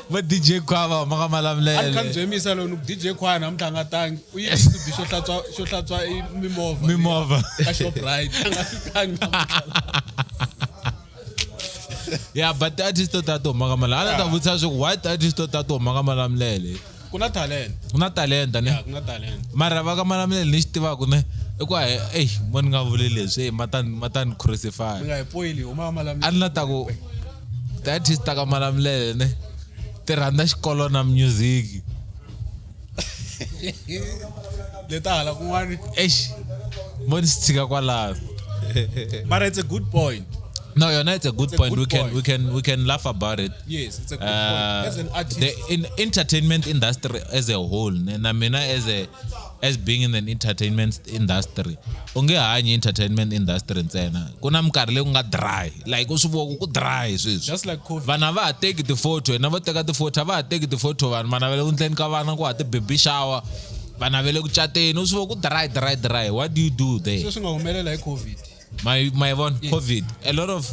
Vo DJ Choir va huma ka A ni kha ni Malamulele. byela misa loyi ni ku DJ Choir namuntlha a nga tangi, u yile xitubi xo hlantswa i mimovha. Mimovha. Ka Shoprite a nga fikangi namuntlha. Yeah, but ti-artist to tala ti huma ka Malamulele. A ni ta vutisa swa ku why ti-artist to tala ti huma ka Malamulele. Ku na talent. Ku na talenta ne. Yeah, ku na talent. Mara va ka Malamulele ni xi tivaka ne i ku a hi ey mo ni nga vuli leswi, ey ma ta ni crucify. Mi nga hi poyili, huma ka Malamulele. A ni la ta ku ti-artist ta ka Malamulele ne ti rhandza xikolo na music. Leta hala kun'wani. Eish, mo ni swi tshika kwalano. Mara it's a good point. No, yona it's a good It's a point. good We can point. we can laugh about it. Yes, it's a good point as an artist. The in entertainment industry as a whole ne, na mina as being in an entertainment industry, u nge hanyi entertainment industry ntsena. Ku na minkarhi leyi ku nga dry, like u swi vona ku ku dry sweswi. Just like COVID. Vanhu a va ha teki ti-photo, hina vo teka ti-photo a va ha teki ti-photo. Vanhu vana va le ku ndleni ka vana ku ha ti-baby shower, vanhu va le ku cateni, u swi vona ku dry, dry, dry. What do you do there? Sweswi nga humelela hi COVID. My one COVID, a lot of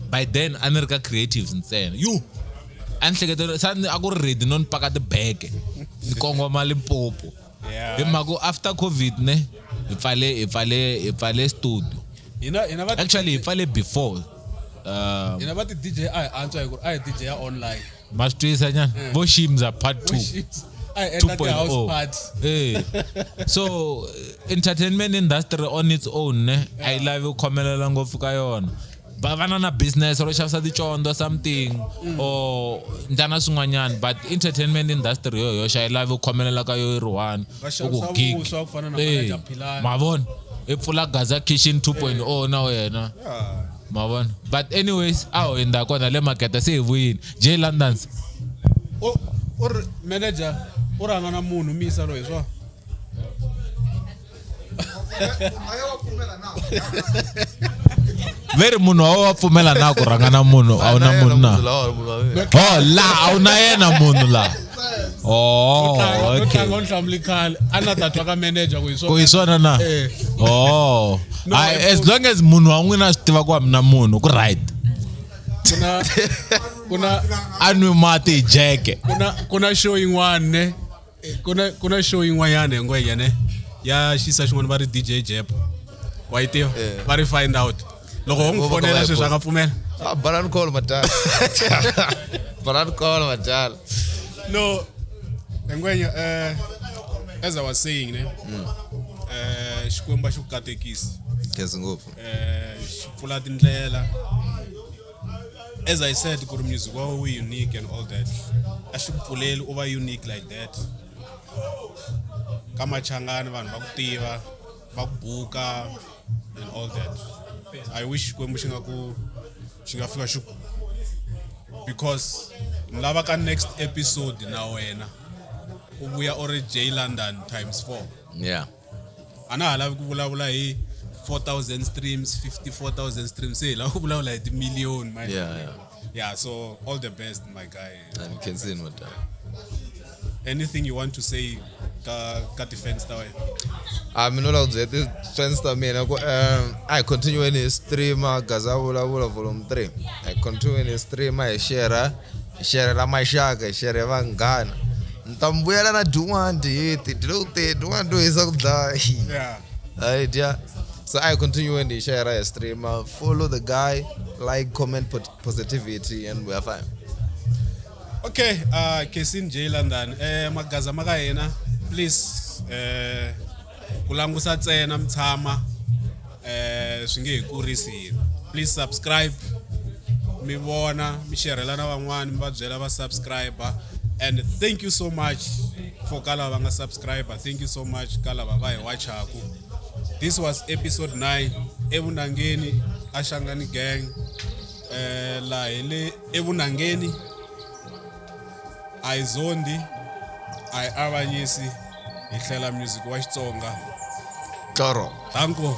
by then a ni ri ka creatives ntsena. You a ni hleketa sa a ku ri ready no ni paka tibeke ni kongoma Limpopo. Hi mhaka ku after COVID ne hi pfale studio. Hina va Actually hi pfale before. Hina va ti DJ a hi antswa hi ku ri a hi DJ ya online. Ma swi twisisa nyana, vo Shimza part 2. A hi endla ti-house 2.0 party. Eh. So entertainment industry on its own ne a yi lavi ku khomelela ngopfu ka yona. Va va na na business ro xavisa ticondo something or ndlana swin'wanyana, but entertainment industry yo yoxe a yi lavi ku khomelela ka yo yi ri one. Va U ku xavisa gig. vuswa ku fana na Eh, Manager Philani. ma vona i pfula Gaza Kitchen 2.0 na wena, ma vona. But anyways, a ho hindza kona le makete se hi vuyini J Londons. U ri manager u rhanga na munhu misa loyi swa. Ve ri munhu wa pfumela na ku rhanga na munhu a wu na munhu na. Oh, la a wu na yena munhu la. Oh, No. okay. Tlanga u hlamuli khale a na ta twa ka manager ku hi Ku hi swona. swona na. Eh. Oh. No, Ai, I as long as munhu wa n'wina a swi tiva ku a mi na munhu ku right. Ku na A nwi mati hi jeke. Ku na show yin'wana ne. Ku na show yin'wanyana hi ngwenya ne ya xisa xin'wana va ri DJ Jep wa yi tiva, va ri find out loko ho n'wi Vo va ka fonela va yi sweswi a nga pfumela. Ah, banani call madala. Banani call madala. No, Ngwenya, as I was saying, ne, Xikwembu a xi ku katekisi. Khensi ngopfu. Xi pfula tindlela. As I said, ku ri music wa wu unique and all that. A xi ku pfuleli u va unique like that. Ka Machangani vanhu va ku tiva, va ku buka and all that. I wish Xikwembu xi nga ku xi nga fika xi ku because ni lava ka next episode na wena u vuya u ri J London times 4. Yeah. A na ha lavi ku vulavula hi 4000 streams, 54,000 streams, se hi lava ku vulavula hi timiliyoni man. Yeah, yeah. Yeah, so all the best, my guy. And khensini madala. Anything you want to say ka ti-fans ta wena? A mina lava ku byela ti-fans ta mina ku a hi continue hi streama Gaza Vulavula volume 3. Hi continue hi streama hi share, hi sharela maxaka, hi share vanghana. Ni ta mi vuyela na din'wana diheti di le ku teni din'wana to hisa ku dlaya. Yeah. Hayi dya. So I continue and share hi streama, follow the guy, like, comment positivity and we are fine. Okay, Kesin J London, magaza ma ka hina, please, ku langusa ntsena mi tshama, swi nge hi kurisi hina. Please subscribe, mi vona, mi sharela na van'wani, mi va byela va subscribe. And thank you so much for ka lava va nga subscribe. Thank you so much ka lava va hi watchaku. This was episode 9, eVunangeni, Ashangani Gang. La hi le eVunangeni. A hi zondi, a hi avanyisi, hi hlela music wa Xitsonga. Toro. Danko.